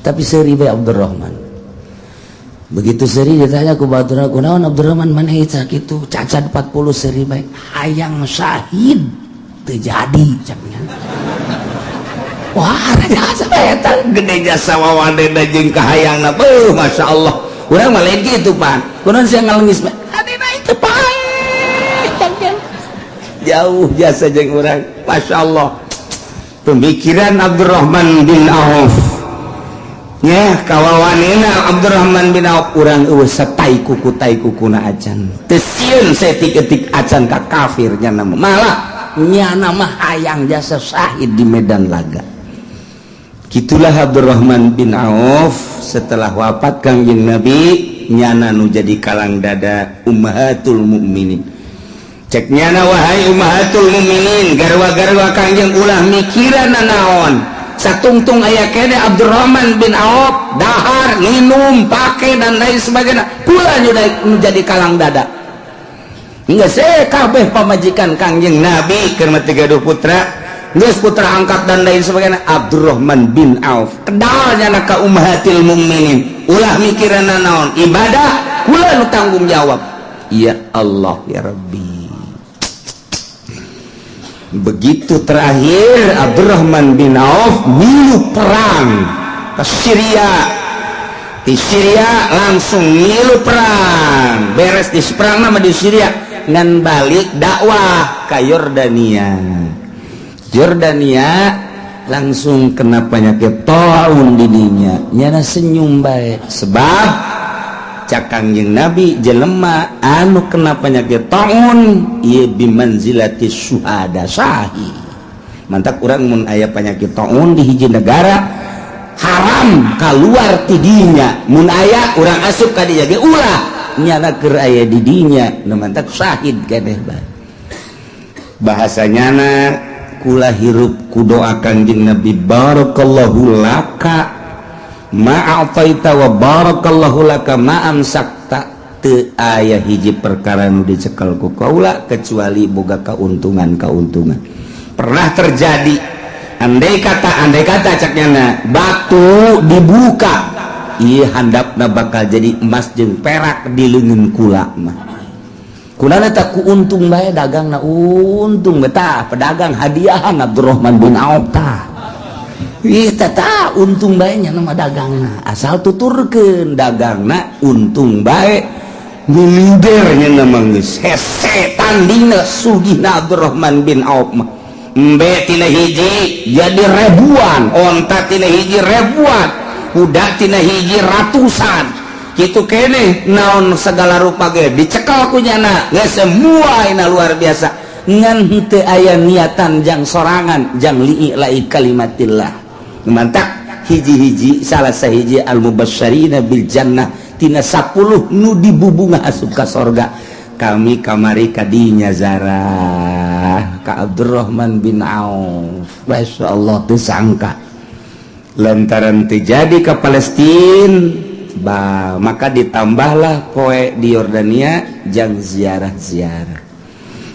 [SPEAKER 1] tapi seuri bae Abdurrahman. Begitu seuri, ditanya ku baturna, "Kunaon, Abdurrahman, maneh kitu cacat 40, seuri bae?" "Hayang syahid teu jadi," caknya. Wah, jasa eta gede jasa, wawadena jeung kahayangna. Beuh, Masya Allah. Urang mah lain kitu pan. Kunaon sia ngalengis? Hadina itu paeh. Jauh jasa jeung urang. Masya Allah. Pemikiran Abdurrahman bin Auf. Ya, kawawanina Abdurrahman bin Auf, urang eueuh satai kuku tai kukuna acan. Teu sieun saeutik-eutik acan ka kafir nya. Malah nyana mah hayang jasa syahid di medan laga. Gitulah Abdurrahman bin Auf. Setelah wafat Kangjeng Nabi, nyana nu jadi kalang dada Ummahatul Mukminin. Cek nyana, "Wahai ummahatul mukminin, garwa-garwa Kangjeng, ulah mikiran naon. Satungtung aya kene Abdurrahman bin Auf, dahar, minum, pake, dan lain sebagainya, kula menjadi kalang dada." Hingga saya kabeh pamajikan Kangjeng Nabi keur tiga putra geus, putra angkat dan lain sebagainya, Abdurrahman bin Auf kedalnya ka ummahatil mukminin, "Ulah mikiran naon, ibadah kula nu tanggung jawab." Ya Allah, ya Rabbi. Begitu terakhir Abdurrahman bin Auf milu perang ke Syria. Di Syria langsung milu perang, beres di perang nama di Syria ngan balik dakwah ke Yordania. Yordania langsung kena penyakit taun didinya. Nyana senyum baik, sebab cak Kangjeng Nabi, jelema anu kena penyakit taun ieu bimanzilati syuhada, syahid. Mantak urang mun aya penyakit taun di hiji negara, haram keluar tidinya. Mun aya urang asup ka dinya ge ulah, nyana keur aya di dinya. Nu mantak syahid keneh bae bahasanya na. Kula hirup ku doa Kangjeng Nabi, "Barakallahu laka ma'ataita wa barakallahu laka ma amsakta." Teu aya hiji perkara nu dicekel ku kaula kecuali boga keuntungan-keuntungan. Pernah terjadi, andai kata cak nyana batu dibuka, iya, handapna bakal jadi emas jeung perak di leungeun kula mah. Kunana tak ku untung bae dagang na, untung betah pedagang hadiahan Abdurrahman bin Auf tah. Ih, tata untung bae nya nama dagangna, asal tuturkeun dagangna untung bae, milidernya nama geus hese tandingna sugihna Abdurrahman bin Auf mah. Embe tina hiji jadi ribuan, onta tina hiji ribuan, kuda tina hiji ratusan, gitu kene. Naon segala rupa ge dicekal ku nyana geus semua ina, luar biasa. Ngan henteu aya niatan jang sorangan, jang li'i'lai kalimatillah. Mantak hiji-hiji, salah sahiji al mubasysyirina bil jannah, tina 10 nu dibubunga asup ka sorga. Kami kamari kadinya zarah ka Abdurrahman bin Auf. Masya Allah, teu sangka lantaran terjadi ke Palestina ba, maka ditambahlah poe di Yordania jang ziarah-ziarah.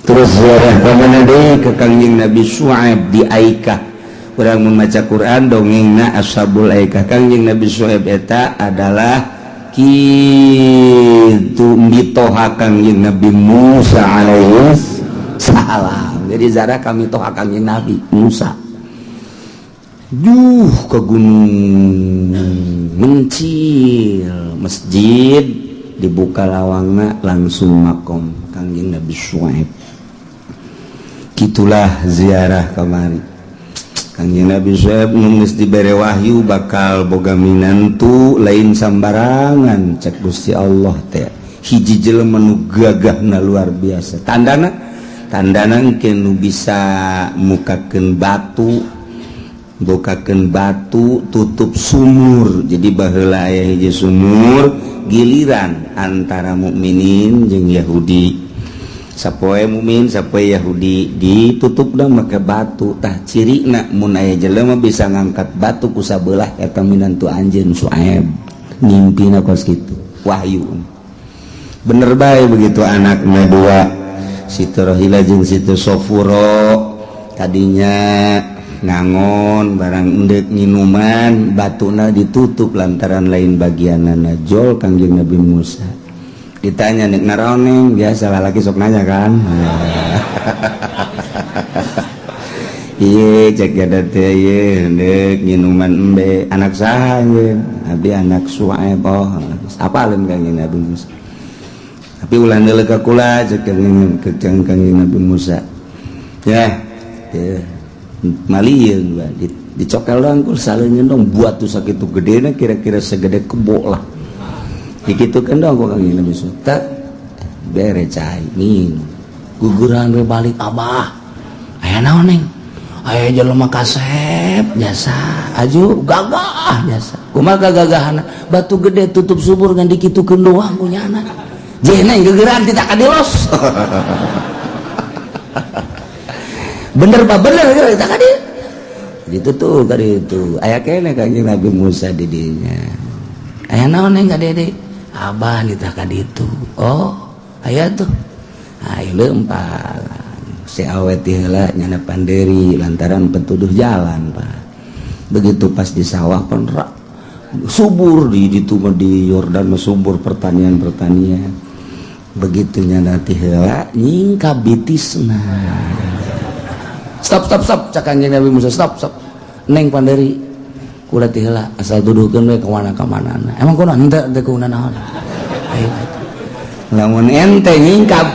[SPEAKER 1] Terus ziarah ke mana deui? Ke Kangjeng Nabi Syuaib di Aikah. Urang membaca Quran, dongengna Ashabul Aikah. Kangjeng Nabi Syuaib eta adalah kitu mitoha Kangjeng Nabi Musa alaihi salam. Jadi ziarah kami toha Kangjeng Nabi Musa. Duh, ke gunung mencil, masjid dibuka lawangna, langsung makom Kangjeng Nabi Syuaib. Gitulah ziarah kemari. Kangjeng Nabi Syuaib nu geus dibere wahyu bakal boga minantu lain sambarangan. Cek Gusti Allah teh hiji jelema nu gagahna luar biasa. Tandana, tandana engke nu bisa mukakeun batu, bukakeun batu tutup sumur. Jadi baheula aya hiji sumur giliran antara mukminin jeung Yahudi, sapoe mukmin, sapoe Yahudi, ditutup dah make batu. Tah, cirina mun aya jelema bisa ngangkat batu ku sabelah, eta minantu anjeun Suaib. Ngimpina kos kitu, wahyu. Bener bae, begitu anaknya dua, Siti Rohila jeung Siti Sofuro, tadinya ngangon barang endek nginuman, batuna ditutup lantaran lain bagianana. Jol Kangjeng Nabi Musa, ditanya, "Nek naraon?" Biasa lah, laki sok nanya kan. "Iya," cek gada teh, "ieu endek nginuman embe." "Anak saha ieu?" "Abi anak Suaib." "Oh, apaleun Kangjeng Nabi Musa?" "Tapi ulah deuleu ka kula," cek Kangjeng Nabi Musa. Ya, ya malieun ba dicokel doang ku saleunyeun dong buat tuh sakitu gedena, kira-kira segede kebo lah. Dikitukeun dong ku Kangjeng Nabi Musa. Tak bere cai minum, guguran we balik. "Abah, aya naon, Neng?" "Aya jelema kasep jasa aju gagah jasa." "Kumaha gagahana?" "Batu gede tutup subur, ngan dikitukeun doang ku nyana." Jeh, Neng, gegeran tidak kadilos. Bener pak bener kita ka dieu. Ditutup ka ditu. Aya keneh Kanjeng Nabi Musa di dinya. Aya naon neng ka dede? Abah nitah ka ditu. Oh, aya tuh. Ayo leumpang. Si awet heula nyana panderi lantaran petuduh jalan pak. Begitu pas di sawah pun rak subur di ditu mah di Yordan mah subur pertanian-pertanian. Begitu nyana ti heula nyingkap bitisna. Stop stop stop cak Kanjeng Nabi Musa stop stop. Neng panderi kula ti heula asal tuduhkeun we ka mana ka manana. Emang kunaon henteu teu kunaon naon. Ayo lamun ente nyingkap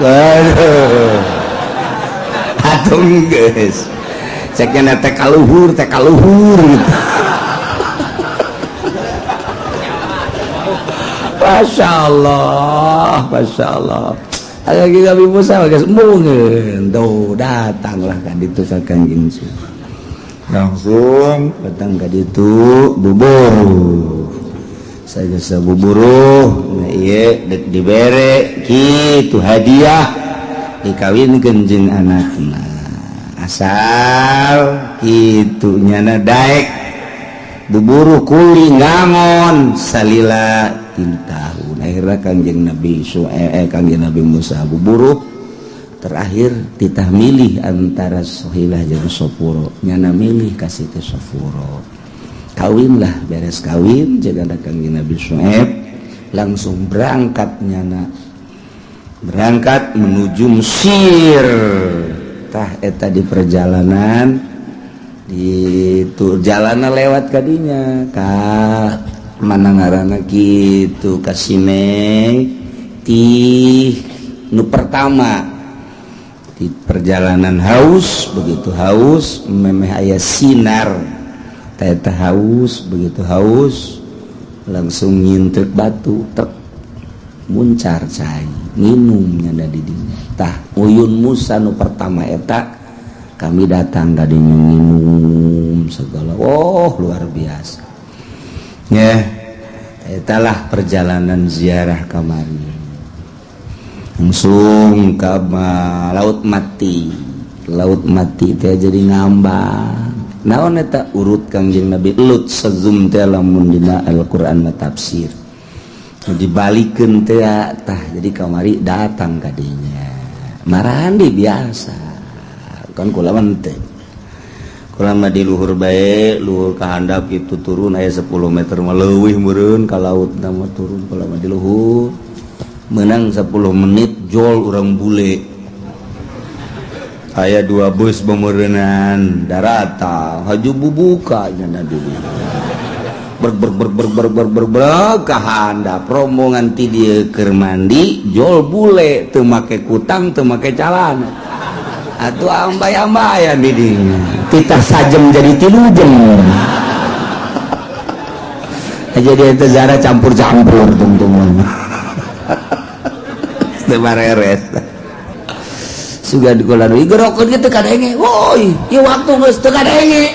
[SPEAKER 1] atuh geus ceknya teh kaluhur gitu. Masya Allah, Masya Allah. Aya Nabi Musa geus embungeun tuh datanglah ka ditu ka Kanjeng langsung datang ka ditu buburuh saya geus buburuh nah ieu deuk dibere kitu hadiah dikawinkeun jeung anakna asal kitu nyana daek buburuh kuli ngangon salila 3 tahun akhirnya Kanjeng Nabi Kanjeng Nabi Musa buburuh terakhir titah milih antara Sohilah jeung Sofuro nyana milih kasih ke Sofuro kawinlah beres kawin jeung Kanjeng Nabi Syuaib langsung berangkat nyana berangkat menuju Mesir tah eta di perjalanan di tu jalana lewat kadinya ka mana ngaranna kitu ka Sinai ti nu pertama di perjalanan haus begitu haus memeh aya sinar tah eta haus begitu haus langsung nyintet batu tek muncar cai minum nyanda di dinya tah uyun Musa nu pertama eta kami datang ka dinya minum segala oh luar biasa ya etalah perjalanan ziarah kamari langsung ke laut mati teh jadi ngambang naon eta urut Kangjeng Nabi Lut sezum teh lamun dina Al-Qur'an tafsir dibalikeun teh tah jadi kamari datang ka dinya marandi biasa kan kula mah teh kula mah di luhur bae luhur ka handap kitu turun aya 10 meter mah leuwih meureun ka laut mah turun kula mah di luhur menang 10 menit jol urang bule aya 2 bus bemeureunan darata haju bubuka nya dulu ber ber ber ber ber ber ber ber ka handap rombongan ti dieu keur mandi jol bule teu make kutang teu make calana atuh ambay-ambayan di dinya titah sajem jadi 3 jam jadi eta zara campur-campur tungtung teu bareres sugan kula nu gerokeun kitu kadenge woi ieu waktu geus teu kadenge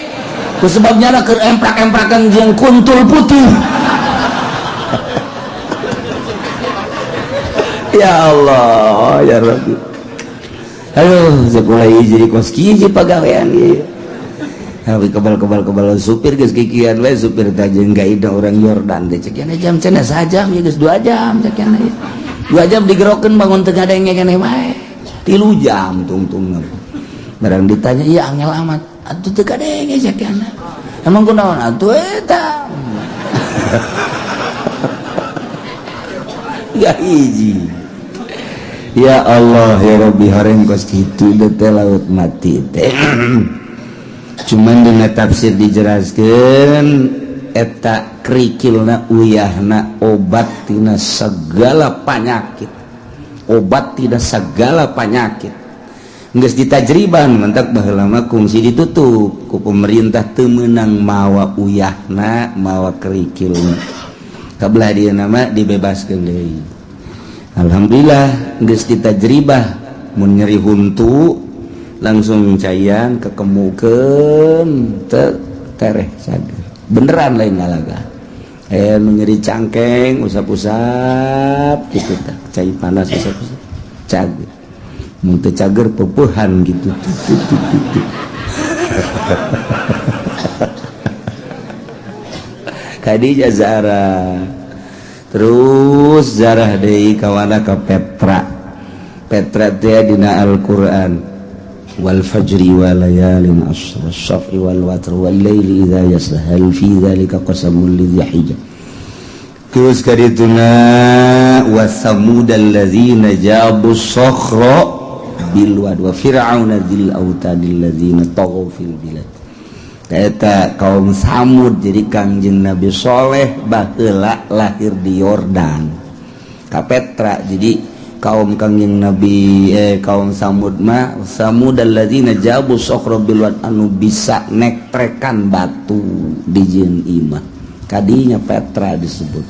[SPEAKER 1] ku sebabnya na keur emprak-emprakan jeung kuntul putih. Ya Allah ya Rabbi aduh sekolah jadi kos kieu pagawean ieu tapi kebal-kebal-kebal supir geus kikian we supir teh jeung gaida urang Yordan teh cek jam cenah sajam ieu geus 2 jam cek 2 jam digerokeun bangun teu ngadenge keneh wae 3 jam tungtung barang ditanya iya angel amat atuh teu kadenge cek emang kunaon atuh eta ya hiji ya Allah ya Rabbi hareng kos kitu teh laut mati teh cuman dina tafsir dijelaskeun eta kerikilna uyahna obat tina segala penyakit obat tidak segala penyakit geus ditajriban mentak baheula mah kungsi ditutup ku pemerintah teu meunang mawa uyahna mawa kerikilna kabelah dieu mah dibebaskeun deui alhamdulillah geus ditajribah mun nyeri huntu langsung caian kekemukeun teu tereh sager beneran lain ngalaga nu nyeri cangkeng usap-usap gitu tah cai panas usap-usap cager Mun teu cager peupehan gitu. Khadijah zarah. Terus zarah deui kawana ka Petra. Petra teh dina Al-Qur'an. Wal fajri wa layalin ashr was-saf'i wal watr wal laili idza yasr hal fi dzalika qasamul lidhi hijr. Terus kadituna wasamudal ladzina jabu sakhra bil wad wa fir'auna dzil autadil ladzina taghaw fil bilad. Eta kaum Samud. Jadi Kangjeng Nabi Soleh baheula lahir di Yordan ka Petra. Jadi kaum Kangjeng Nabi kaum Samud mah samudal ladzina jabu sakhra bil wad anu bisa nektrekan batu di jeung imah. Kadinya Petra disebut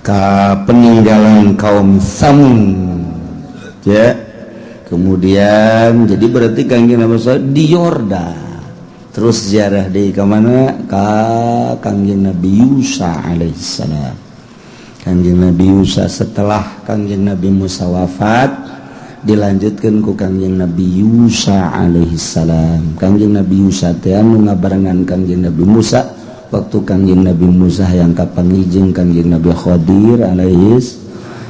[SPEAKER 1] ka peninggalan kaum Samud ya. Kemudian jadi berarti Kangjeng Nabi Soleh di Yordan. Terus ziarah di ke mana? Ka Kangjeng Nabi Yusa alaihissalam. Kangjeng Nabi Yusa setelah Kangjeng Nabi Musa wafat dilanjutkan ku Kangjeng Nabi Yusa alaihissalam. Kangjeng Nabi Yusa teh anu ngabarengan Kangjeng Nabi Musa waktu Kangjeng Nabi Musa yang kapanggih Kangjeng Nabi Khadir alaihis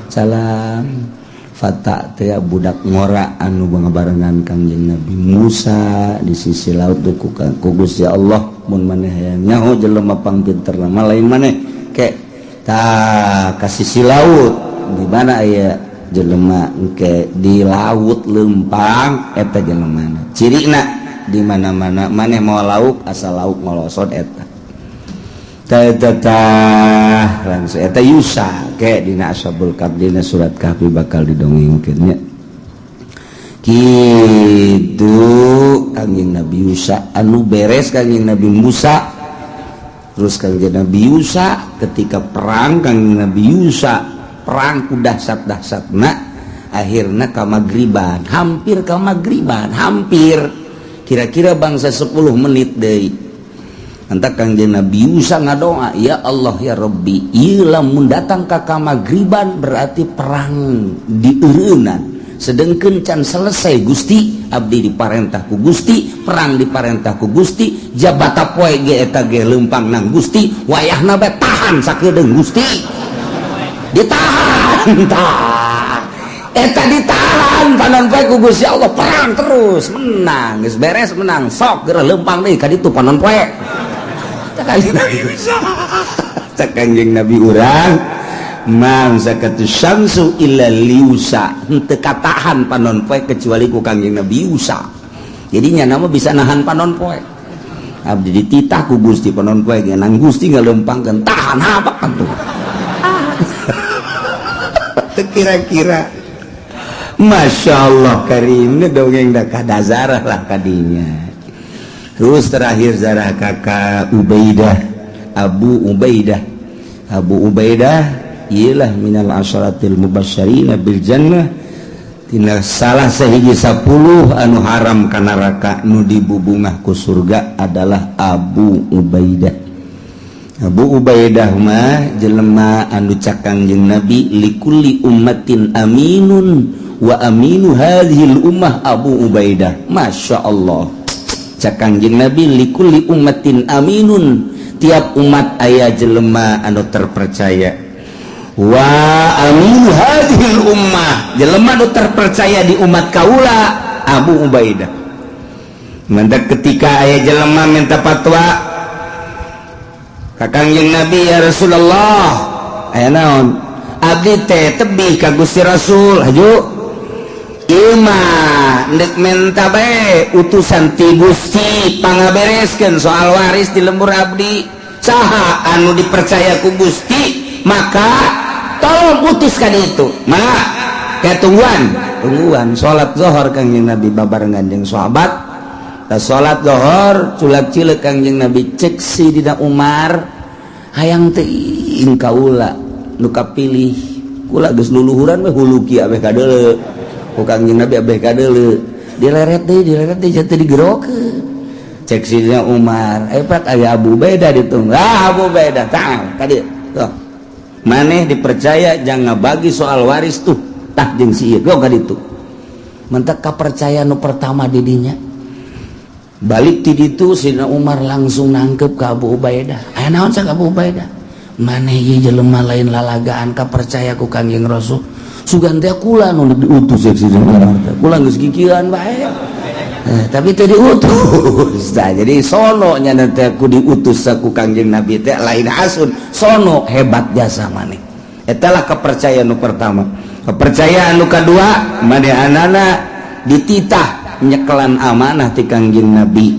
[SPEAKER 1] salam. Fata teh budak ngora anu ngabarengan Kangjeng Nabi Musa di sisi laut ku Gusti Allah mun maneh hayang nyaho jelema pangpinterna mah lain maneh ke tah ka sisi laut di mana aya jelema engke di laut lempang eta jelemana cirina di mana-mana maneh mau lauk asal lauk ngolosot eta tah langsung eta Yusa ke dina Ashabul Kahfi dina surat Kahfi bakal didongengkeun nya. Kitu Kangjeng Nabi Yusa anu beres Kangjeng Nabi Musa. Terus Kangjeng Nabi Yusa ketika perang Kangjeng Nabi Yusa perang ku dahsat-dahsatna akhirna ka magriban, hampir ka magriban, hampir kira-kira bangsa 10 menit deui. Antak Kangjeng Nabi Yusa ngadoa, ya Allah ya Rabbi, ieu lamun datang ka magriban berarti perang dieureunnan. Sedengkeun can selesai Gusti, abdi diparentah ku Gusti, perang diparentah ku Gusti, jabata poe ge eta ge leumpang nang Gusti, wayahna bae tahan sakedeung Gusti. Ditahan tah. Eta ditahan panon poe ku Gusti Allah, perang terus menang, geus beres menang, sok geura leumpang deui ka ditu panon poe. Cek Kangjeng Nabi urang man zakatu syamsu illa liusa, henteu katahan panon poe kecuali ku Kangjeng Nabi Yusa. Jadi nya nama bisa nahan panon poe. Abdi dititah ku Gusti panon poe ge nang Gusti ngalempangkeun tahan apa tuh. Teu kira-kira Masya Allah karim ini dongeng dah kadazarah lah kadinya. Terus terakhir zarah kakak Ubaidah, Abu Ubaidah. Abu Ubaidah ialah minal asyaratil mubasysyirina bil jannah, tina salah sahiji 10 anu haram ka neraka nu dibubungah ku surga adalah Abu Ubaidah. Abu Ubaidah mah jelema anu cak Kangjeng Nabi likulli ummatin aminun wa aminu hadhil ummah Abu Ubaidah. Masya Allah. Cak Kangjeng Nabi likulli ummatin aminun, tiap umat aya jelema anu terpercaya. Wa aminu hadhil ummah, jelema anu terpercaya di umat kaula Abu Ubaidah. Mantak ketika aya jelema minta fatwa ka Kangjeng Nabi, ya Rasulullah, aya naon? Abdi teh tebih ka Gusti Rasul, haju ima ndek menta bae utusan ti Gusti pangabereskeun soal waris di lembur abdi. Saha anu dipercaya ku Gusti maka tolong utuskan itu. Maka kayak tungguan tungguan salat zuhur Kangjeng Nabi babarengan jeung sahabat. Ta salat zuhur culak cileuk Kangjeng Nabi cek Sidina Umar hayang teuing kaula nu kapilih kula geus luluhuran we huluki abeh kadeuleu. Kangjeng Nabi abeh kadeuleu dileret deui jatuh digerokeun. Cek Sidina Umar pak aya Abu Ubaidah ditunggu. Ah Abu Ubaidah tah kadieu tuh maneh dipercaya jangan bagi soal waris tuh tah jeung si ieu ka ditu. Mentak kapercayaan nu pertama didinya. Balik ti ditu, Sidina Umar langsung nangkep ke Abu Ubaidah. Aya naon cak Abu Ubaidah? Maneh ieu jelema lain lalagaan, kapercaya ku Kangjeng Rasul. Sugan teh kula nu diutus cek Sidina Umar teh. Kula geus kikieuan bae. Tapi teu diutus. Nah, jadi sono nya teh ku diutus ku Kangjeng Nabi teh lain asun. Sono hebat jasa maneh. Eta lah kepercayaan nu pertama. Kepercayaan nu kedua, manehanana dititah nyekelan amanah ti Kangjeng Nabi.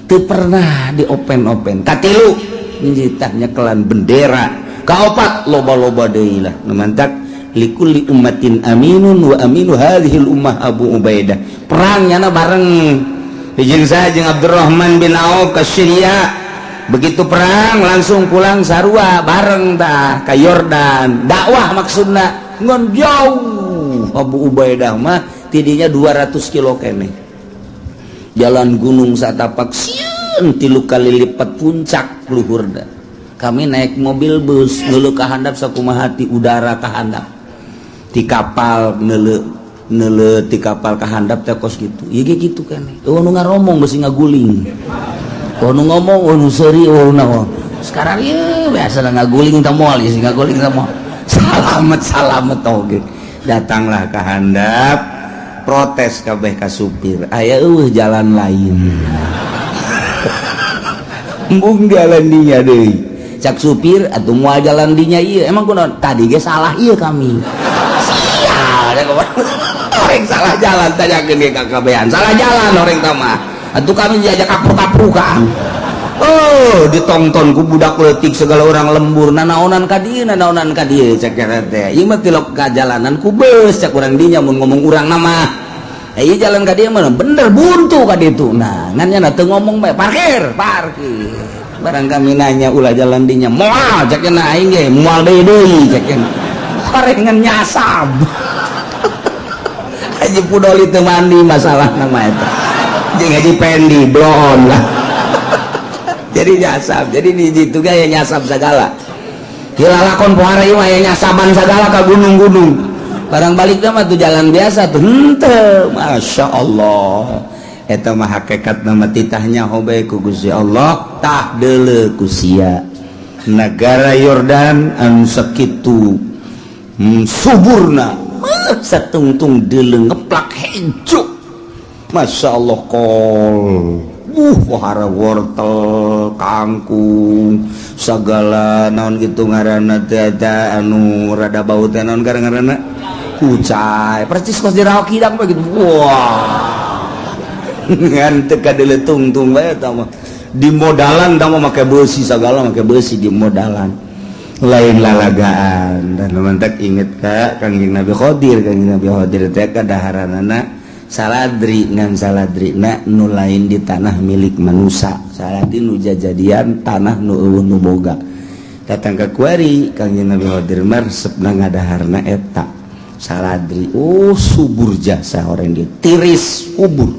[SPEAKER 1] Teu pernah di open-open. Katilu, dititah nyekelan bendera. Kaopat, loba-loba deui lah. Nu mantak likulli ummatin aminun wa aminu hadhil ummah Abu Ubaidah. Perang nyana bareng jeung saha? Jeung Abdurrahman bin Auf ke Syria. Begitu perang langsung pulang sarua bareng tah ka Yordan. Dakwah maksudna ngan jauh. Abu Ubaidah mah tidinya 200 kilo kene. Jalan gunung satapak sieun 3 kali lipat puncak luhurna. Kami naik mobil bus ngeuleuh ka handap sakumaha ti udara ka handap. Di kapal neuleuh neuleuh ti kapal ka handap teh kos kitu. Ieu ge kitu kene. Eueuh nu ngaromong beusi ngaguling. Oh, nu ngomong, oh, nu seuri, oh, naon. Sekarang ieu biasa ngaguling teh moal ieu ngaguling teh moal. Salamet salamet oge. Datanglah ke handap, protes kabeh ka supir. Aya eueuh jalan lain? Embung jalan dinya deui. Cak supir atuh moal jalan dinya ieu. Emang kunaon? Tadi ge salah ieu kami. Sial, orang salah jalan tanyakeun ge ka kabehan. Salah jalan orang mah. Atuh kami diajak kapru-kaprukan. Oh, ditonton ku budak leutik segala orang lembur, nanaonan ka dieu, nanaonan ka dieu cek teh. Ieu mah tilok ka jalanan ku beus cek urang dinya mun ngomong urang nama. Eh, ieu jalan ka dieu mah bener buntu ka ditu. Nah, ngan nya teu ngomong bae, parkir, parkir. Barang kami nanya ulah jalan dinya, moal cek nya aing ge moal deui deui cek nya. Horengan nyasab. Haji Pudoli teu mandi masalah nama eta. Jeung Haji Pendi bloon lah. Jadi nyasab, jadi di situ gaya nyasab segala. Dilalakon pohara ieu mah aya nyasaban segala ka gunung-gunung. Barang balik mah tuh jalan biasa tuh henteu. Masya Allah. Eta mah hakikat nama titahnya hobe ku Gusti Allah tah deuleu ku sia. Negara Yordan anu sakitu suburna satungtung deuleu ngeplak hejo. Masya Allah kol. Wahara wortel, kangkung, segala naon gitu ngaranna teh eta anu rada bau teh naon ngaranna? Kucai. Percis kos di Rawa Kidang begitu. Wah. Ngan teu kadeuleu tungtung bae eta mah. Di modalan tah mah make beusi segala, make beusi di modalan. Lain lalagaan. Dan mantak inget ka Kangjeng Nabi Khadir, Kangjeng Nabi Khadir teh kadaharanana saladri, ngan saladri na nu lain di tanah milik manusia, saladri nu jajadian tanah nu eueuh nu boga. Datang ke kuari Kangjeng Nabi Khadir mah resepna ngadaharna eta saladri. Oh, subur jasa orang dia tiris kubur.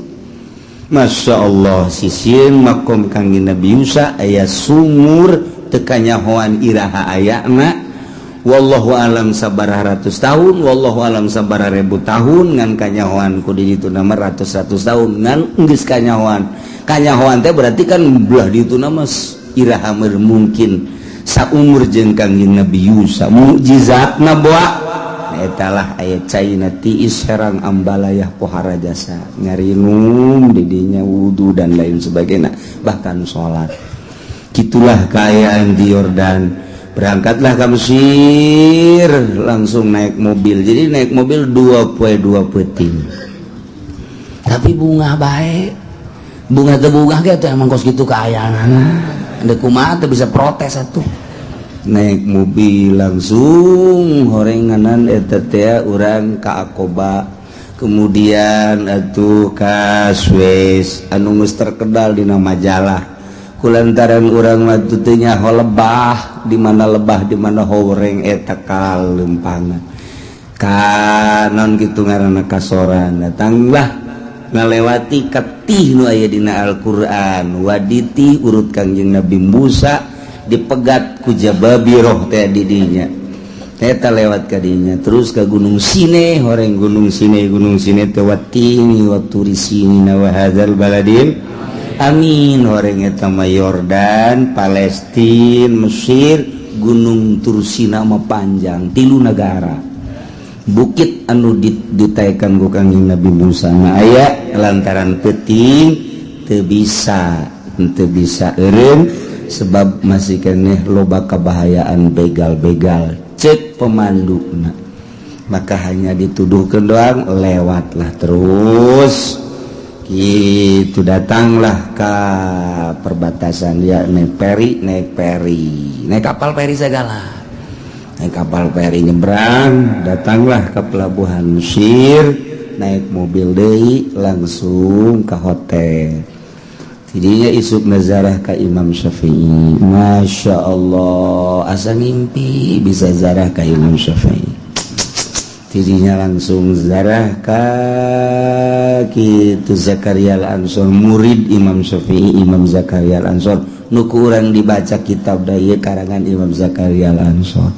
[SPEAKER 1] Masya Allah, sisieun makom Kangjeng Nabi Musa aya sumur teu kanyahoan iraha ayana. Wallahu alam sabaraha ratus tahun, wallahu alam sabaraha ribu tahun, ngan kanyahoan ku di ditu nama ratus-ratus tahun ngan geus kanyahoan. Kanyahoan teh berarti kan belah di ditu nama iraha mungkin saumur jeung Kangjeng Nabi Musa mukjizatna boa. Eta lah aya caina tiis herang ambalayah pohara jasa ngarinum didinya wudu dan lain sebagainya, bahkan salat. Gitulah keayaan di Yordan. Berangkatlah ke Mesir langsung naik mobil. Jadi naik mobil 2 poe 2 peuting. Tapi bunga baik, bunga teu bunga ge teh emang kos kitu kaayaanana. Deuk kumaha teu bisa protes atuh. Naik mobil langsung horenganan eta teh urang ka Akoba, kemudian atuh ka Suez anu geus terkenal dina majalah. Kulantaran urang mah teu nyaho lebah, di mana lebah, di mana horeng eta kalempangan. Kanon kitu ngaranna kasoran datanglah ngalewati ketih nu aya dina Al-Qur'an, waditi urut Kangjeng Nabi Musa dipegat ku jababiroh teh di dinya. Eta lewat kadinya terus ke Gunung Sine, horeng Gunung Sine, Gunung Sine teh watini wa turi sinina wa hadzal baladil amin. Horeng eta mah Yordan, Palestin, Mesir, Gunung Tursina mah panjang tilu negara. Bukit anu ditaekan ku Kangjeng Nabi Musa mah aya lantaran peuting teu bisa eureun sebab masih keneh loba kabahayaan begal-begal cek pemandu. Maka hanya dituduhkan doang, lewatlah terus gitu, datanglah ke perbatasan ya, naik peri, naik peri, naik kapal peri segala, naik kapal peri nyebrang, datanglah ke pelabuhan Mesir, naik mobil deui langsung ke hotel. Tidinya isuk nazarah ke Imam Syafi'i. Masya Allah, asa ngimpi bisa zarah ke Imam Syafi'i. Tidinya langsung zarah ke gitu Zakaria Al-Ansor, murid Imam Syafi'i, Imam Zakaria Al-Ansor nu kurang dibaca kitab daya karangan Imam Zakaria Al-Ansor.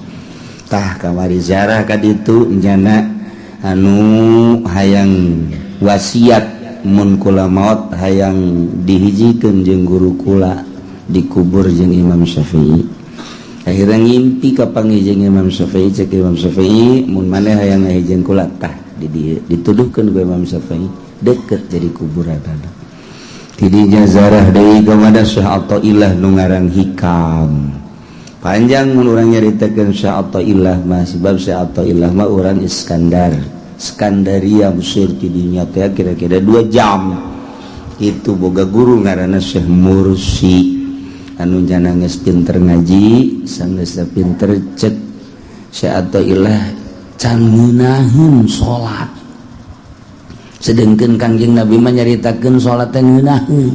[SPEAKER 1] Tah, kamari zarah ka ditu, nyana anu hayang wasiat mun kula maut hayang dihijikeun jeung guru kula, dikubur jeung Imam Syafi'i. Akhirnya ngimpi kapanggih jeung Imam Syafi'i. Cek Imam Syafi'i, mun maneh hayang ngahijieun kula, tah di dieu. Dituduhkeun ku Imam Syafi'i deket jadi kuburan. Tidinya zarah deui kepada Syekh Athaillah nu ngarang Hikam. Panjang mun urang nyaritakeun Syekh Athaillah mah, sebab Syekh Athaillah mah urang Iskandar, Skandaria, Mesir. Tidinya teh kira-kira 2 jam itu. Boga guru ngaranna Syekh Mursi anu jana geus pinter ngaji, sanggeus pinter. Cek Syekh Athaillah, can ngeunaheun salat, sedangkan Kangjeng Nabi mah nyaritakeun salat teh ngeunaheun.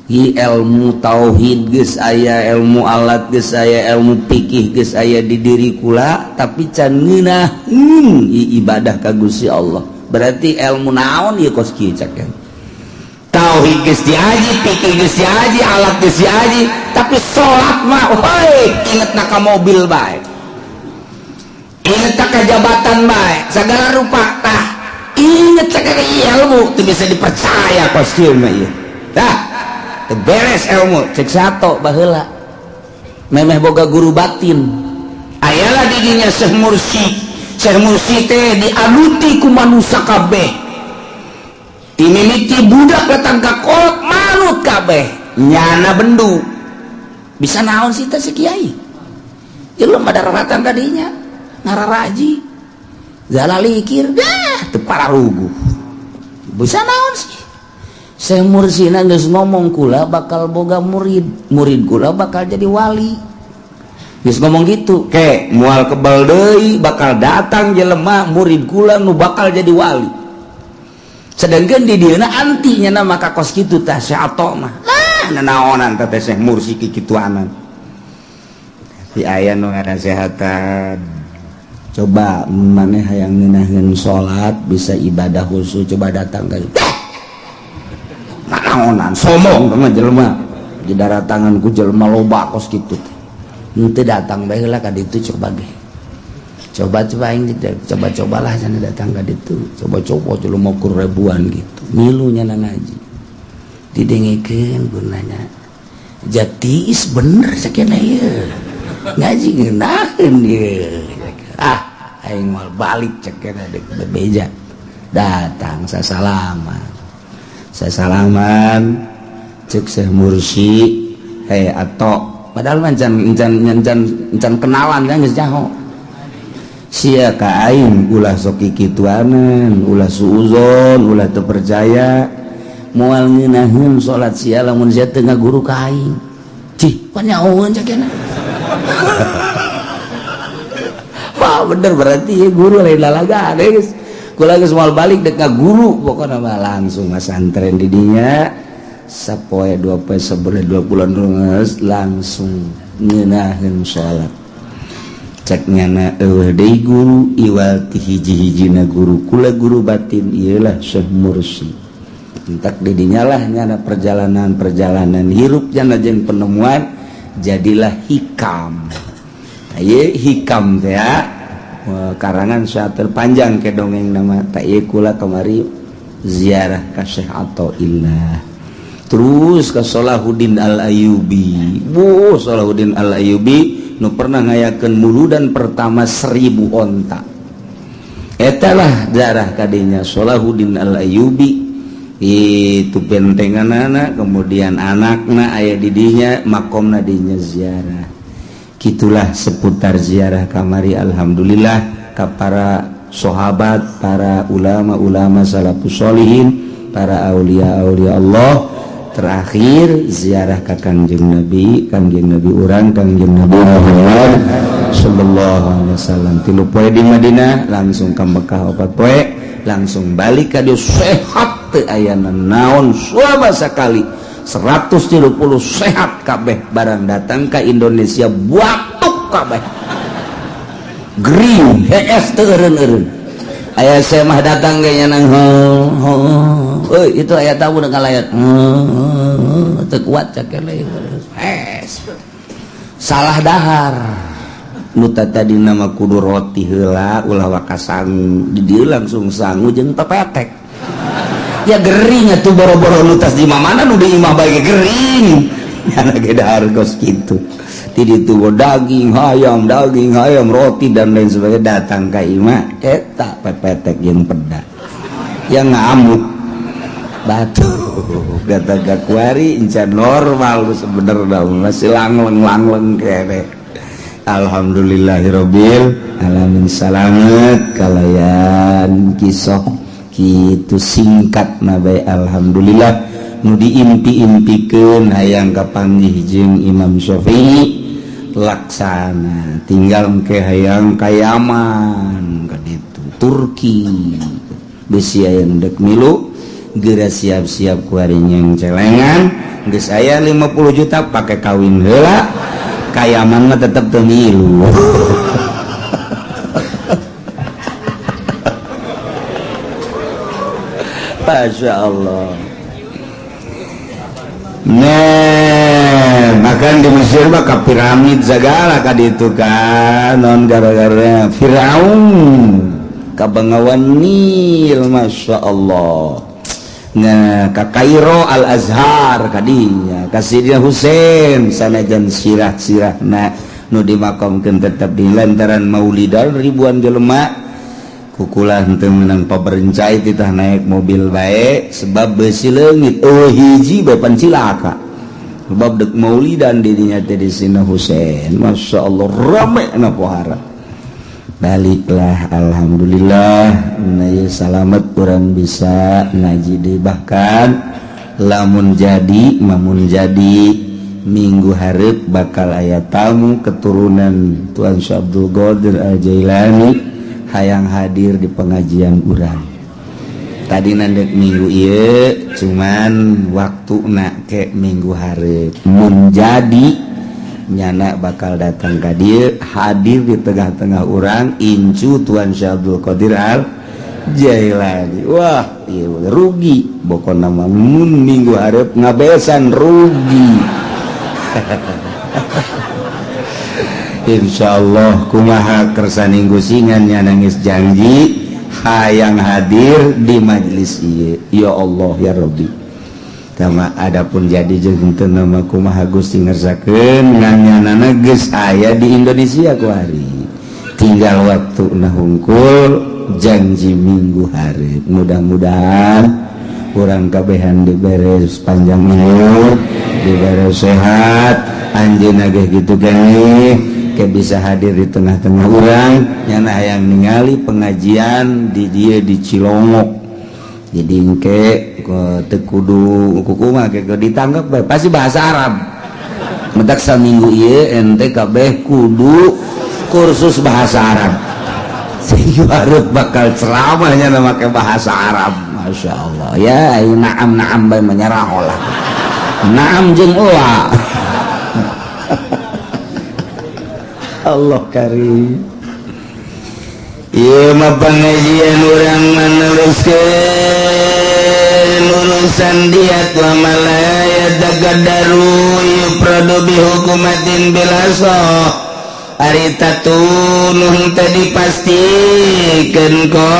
[SPEAKER 1] I ilmu tauhid geus aya, ilmu alat geus aya, ilmu fikih geus aya di diri kula, tapi can ngeunaheun ibadah ka Gusti Allah. Berarti ilmu naon ieu kos kieu? Cek tauhid geus diaji, fikih geus diaji, alat geus diaji, tapi salat mah hoi ingetna ka mobil bae, inget ka jabatan bae, segala rupa. Tah, inget cek ilmu teu bisa dipercaya kos kieu mah ieu. Tah, teu beres ilmu cek sato baheula memeh boga guru batin. Ayalah didinya Syekh Mursi. Syekh Mursi teh dianuti ku manusia kabeh, dimimiti budak datang ka kolot manut kabeh. Nyana bendu, bisa naon sih teh si kiai jelema daratan tadinya ngararaji zalalikir dah teu pararuguh, bisa naon sih? Syekh Mursina geus ngomong, kula bakal boga murid, murid kula bakal jadi wali, geus ngomong gitu. Ke moal kebal deui bakal datang jelema murid kula nu bakal jadi wali. Sedangkan di dieuna anti nya maka kos kitu. Tah, Syekh Ato mah lah nanaonan teh Syekh Mursi kikituanan. Di aya nu nganasehatan, coba maneh hayang ngeunaheun salat, bisa ibadah khusus, coba datang ka naonan, sombong sama jelema di daratangan ku jelema loba kos kitu teh. Henteu datang bae heula ka ditu, coba ge, coba-coba aing coba-cobalah sana datang ka ditu, coba-coba jelema kur ribuan gitu milu nyana ngaji, didengekeun gunanya jati is bener sakieu ieu ngaji ngeunaheun ieu. Ah, aing moal balik cek dek bebeja. Datang, sasalaman, sasalaman. Cek Syekh Mursi, "Hei Ato," padahal mah can can can can kenalan kan, geus nyaho, "Sia ka aing ulah sok kikituanan, ulah suuzon, ulah teu percaya. Moal ngeunaheun salat sia lamun sia teu ngaguru ka aing." Cih, pan nyahoeun cek. Wah, bener berarti ya guru lain lalaga geus. Kula geus moal balik dek guru pokona mah. Langsung masantren di dinya sapoe, 2 poe, sebulan, 2 bulan langsung ngeunaheun salat. Cek nyana, eueuh deui guru iwal ti hiji-hijina guru kula, guru batin ieulah Syekh Mursi. Entak di dinya lah nyana perjalanan-perjalanan hirup nyana jeung penemuan, jadilah Hikam. Ieu hikam teh karangan syatir panjang ke dongeng nama tak ieu kula kamari ziarah ka Syekh Athaillah. Terus ke Salahuddin Al-Ayyubi. Bu Salahuddin Al-Ayyubi nu pernah ngayakeun muludan pertama 1000 onta. Eta lah darah kadinya Salahuddin Al-Ayyubi. Itu bentenganana, kemudian anakna aya di dinya, makomna dinya ziarah. Gitulah seputar ziarah kamari. Alhamdulillah ka para sahabat, para ulama-ulama salafus sholihin, para aulia-aulia Allah. Terakhir ziarah ka Kangjeng Nabi, Kangjeng Nabi urang, Kangjeng Nabi Muhammad sallallahu alaihi wasallam. 3 poe di Madinah, langsung ka Mekah 4 poe, langsung balik ka dieu sehat teu aya naon suama sakali. 130 sehat kabeh barang datang ka Indonesia batuk kabeh. Gering hees teu eureun-eureun. Aya saya mah datang kayaknya nang euy itu aya tamu dengan layar teu kuat cakele hees. Salah dahar. Nu tadi nama kudu roti heula ulah waka sangu di dieu langsung sangu jeung pepetek. Ya gering atuh boro-boro nu tas di mana nu di imah bae gering. Nyana ge dahar kos kitu. Ti ditu daging hayam, roti dan lain sebagainya datang ka imah eta pepetek jeung peda. Ya ngamuk. Batu kata kuari encan normal sebenarnya masih langleng-langleng kene. Alhamdulillahirabbil alamin. Salamet kalayan kisah kitu singkat nabai. Alhamdulillah nu diimpi-impikeun hayang kapanggih jeung Imam Syafi'i laksana, tinggal engke hayang ka Yaman ka ditu Turki bisi aya nu dek milu geura siap-siap kuari nyeng celengan geus aya 50 juta pake kawin heula ka Yaman mah tetep teu milu. Masya Allah. Nah, bahkan di Mesir mah ka piramid segala ka ditu kan non gara-gara Firaun ka Bengawan Nil, Masya Allah. Nah, ka Kairo Al Azhar kadinya, ka Sidina Husain sanajan sirah-sirahna nu dimakomkeun tetep di lantaran maulidan ribuan jelema. Kukulah henteu meunang paberencai titah naik mobil bae sebab besi leungit eueuh hiji bae pan cilaka. Sebab dek maulidan dirinya teh di Sina Husain. Masya Allah rame na pohara. Baliklah alhamdulillah na ieu salamet urang bisa ngaji deui, bahkan lamun jadi mamun jadi minggu hareup bakal aya tamu keturunan Tuan Syekh Abdul Qadir Al-Jailani hayang hadir di pengajian urang. Tadi nandek minggu ieu cuman waktu nak ke minggu hareup. Mun jadi nyana bakal datang ka dieu hadir di tengah-tengah urang incu Tuan Syekh Abdul Qadir Al Jailani. Wah, ieu rugi pokona mah mun minggu hareup ngabesan rugi. Insyaallah kumaha kersaning gusingan nya nangis janji hayang hadir di majelis ieu. Ya Allah ya Rabbi. Tama adapun jadi jeung teu nama kumaha Gusti ngersakeun nganyanana geus aya di Indonesia kuari. Tinggal waktuna hungkul janji minggu hareup. Mudah-mudahan urang kabehan dibere panjang umur, dibere sehat, anjeunna ge kitu keneh ke bisa hadir di tengah-tengah urang nyana hayang ningali pengajian di dieu di Cilongok. Jadi engke teu kudu kumaha ke ditanggap bae pasti bahasa Arab. Mentak saminggu ieu ente kabeh kudu kursus bahasa Arab. Sehingga hareup bakal ceramahnya make bahasa Arab. Masya Allah ya naam naam bae menyerah lah. Naam jeung oa. Allah karim. Ieu mah pangajian urang meneruskeun urusan diat wa malaya tagadaru yupradu bi hukumatin bilaso. Ari tatu nu henteu dipastikeun kos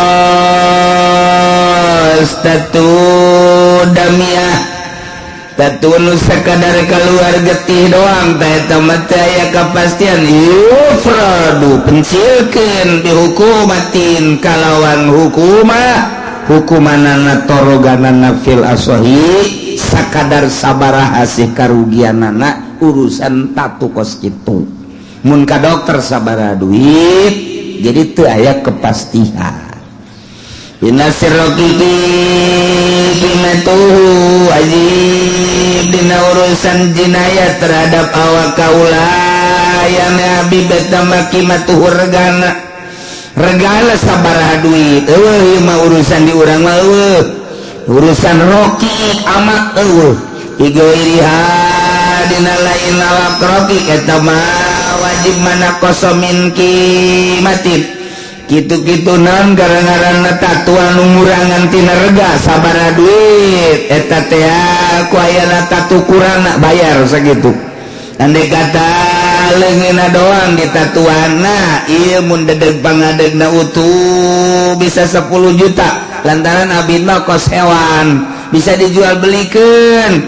[SPEAKER 1] tatu damiah tatu nu sakadar keluar getih doang teh eta mah teu aya kapastian yufradu pencilkeun dihukumatin kalawan hukumah hukumanana toroganana fil asohi sakadar sabaraha sih karugianana urusan tatu kos kitu mun ka dokter sabaraha duit jadi teu aya kepastian. Inna sirroqiqi qimatuhu wajib dina urusan jinayat terhadap awak kaula yang abi betama qimatuhu regana regana sabaraha duit eueuh ieu mah urusan di urang mah eueuh urusan roki amak eueuh igoiriha dina lain awak roki eta mah wajib mana kosomin kimatin kitu-kitu naon gara-garana tatuan nu ngurangan tina rega sabaraha duit eta teh ku ayana tatu kurangna bayar sakitu andai kata leungeunna doang ditatuanna ieu mun dedeg pangadegna utuh bisa 10 juta lantaran abdi mah kos hewan bisa dijual belikeun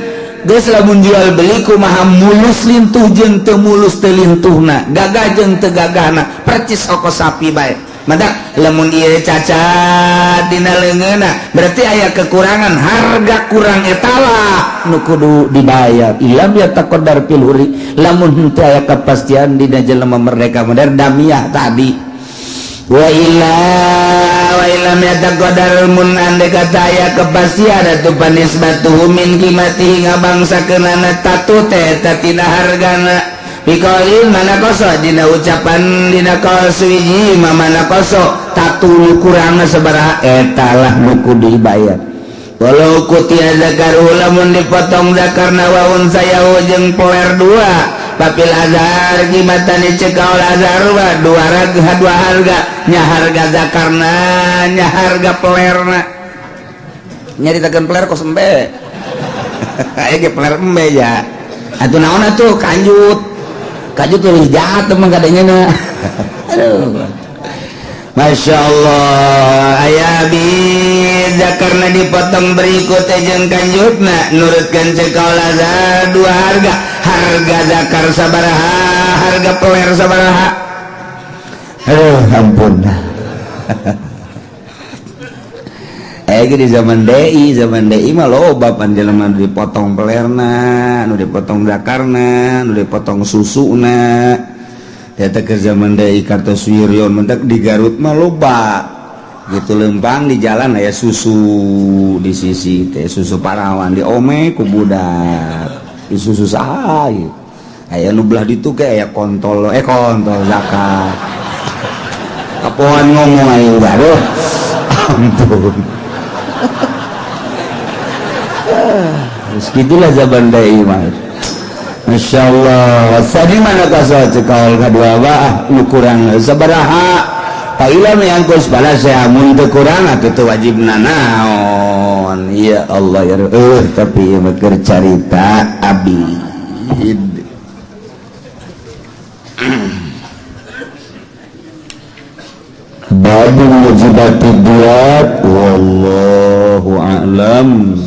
[SPEAKER 1] geus lamun jual beli kumaha mulus lintuh jeung teu mulus teu lintuhna gagah jeung teu gagahna percis oko sapi bae madak lamun ieu cacat dina leungeunna berarti aya kekurangan harga kurang eta lah nu kudu dibayar ilam ya taqaddar fil huri lamun henteu aya kepastian dina jelema merdeka modern damiah tadi wa illa wa illam yataqaddar mun andai kata aya kepastian atuh panisbatuhu min qimatihi ngabangsakeunana tatu teh eta tina hargana biqaulin mana koso dina ucapan dina qaul suwiji mana koso tatu nu kurangna sabaraha eta lah nu kudu dibayar walau kutia zakaru lamun dipotong zakarna wa unsayahu jeung poer dua papil azhar kimatani cekaul azhar wa dua harga dua harga nya harga zakarna nya harga pelerna nyaritakeun peler kos embe aya ge peler embe ya atuh naon atuh kanjut kanjut leuwih jahat mah kadanya na aduh Masya Allah aya bi zakarna dipotong berikut jeung kanjutna nurutkeun cekaul azhar dua harga harga zakar sabaraha harga peler sabaraha aduh ampun di zaman DI mah loba panjelema nu dipotong pelerna nu dipotong zakarna nu dipotong susuna eta ke zaman DI Kartosuwiryo mentak di Garut mah loba gitu lempang di jalan aya susu di sisi teh susu parawan di ome ku budak di susu saha ieu aya nu belah ditu ge aya kontol kontol zakat kapoan ngomong aing baru ampun segitulah zaman DI mah Masya Allah tadi mana kasal cekal kedua bah nu kurang sabaraha pailam yang kus balas ya mun teu kurang atuh teu wajib nanaon ya Allah ya tapi ieu mah keur carita abid
[SPEAKER 3] Babu mujibati diyat wallahu a'lam.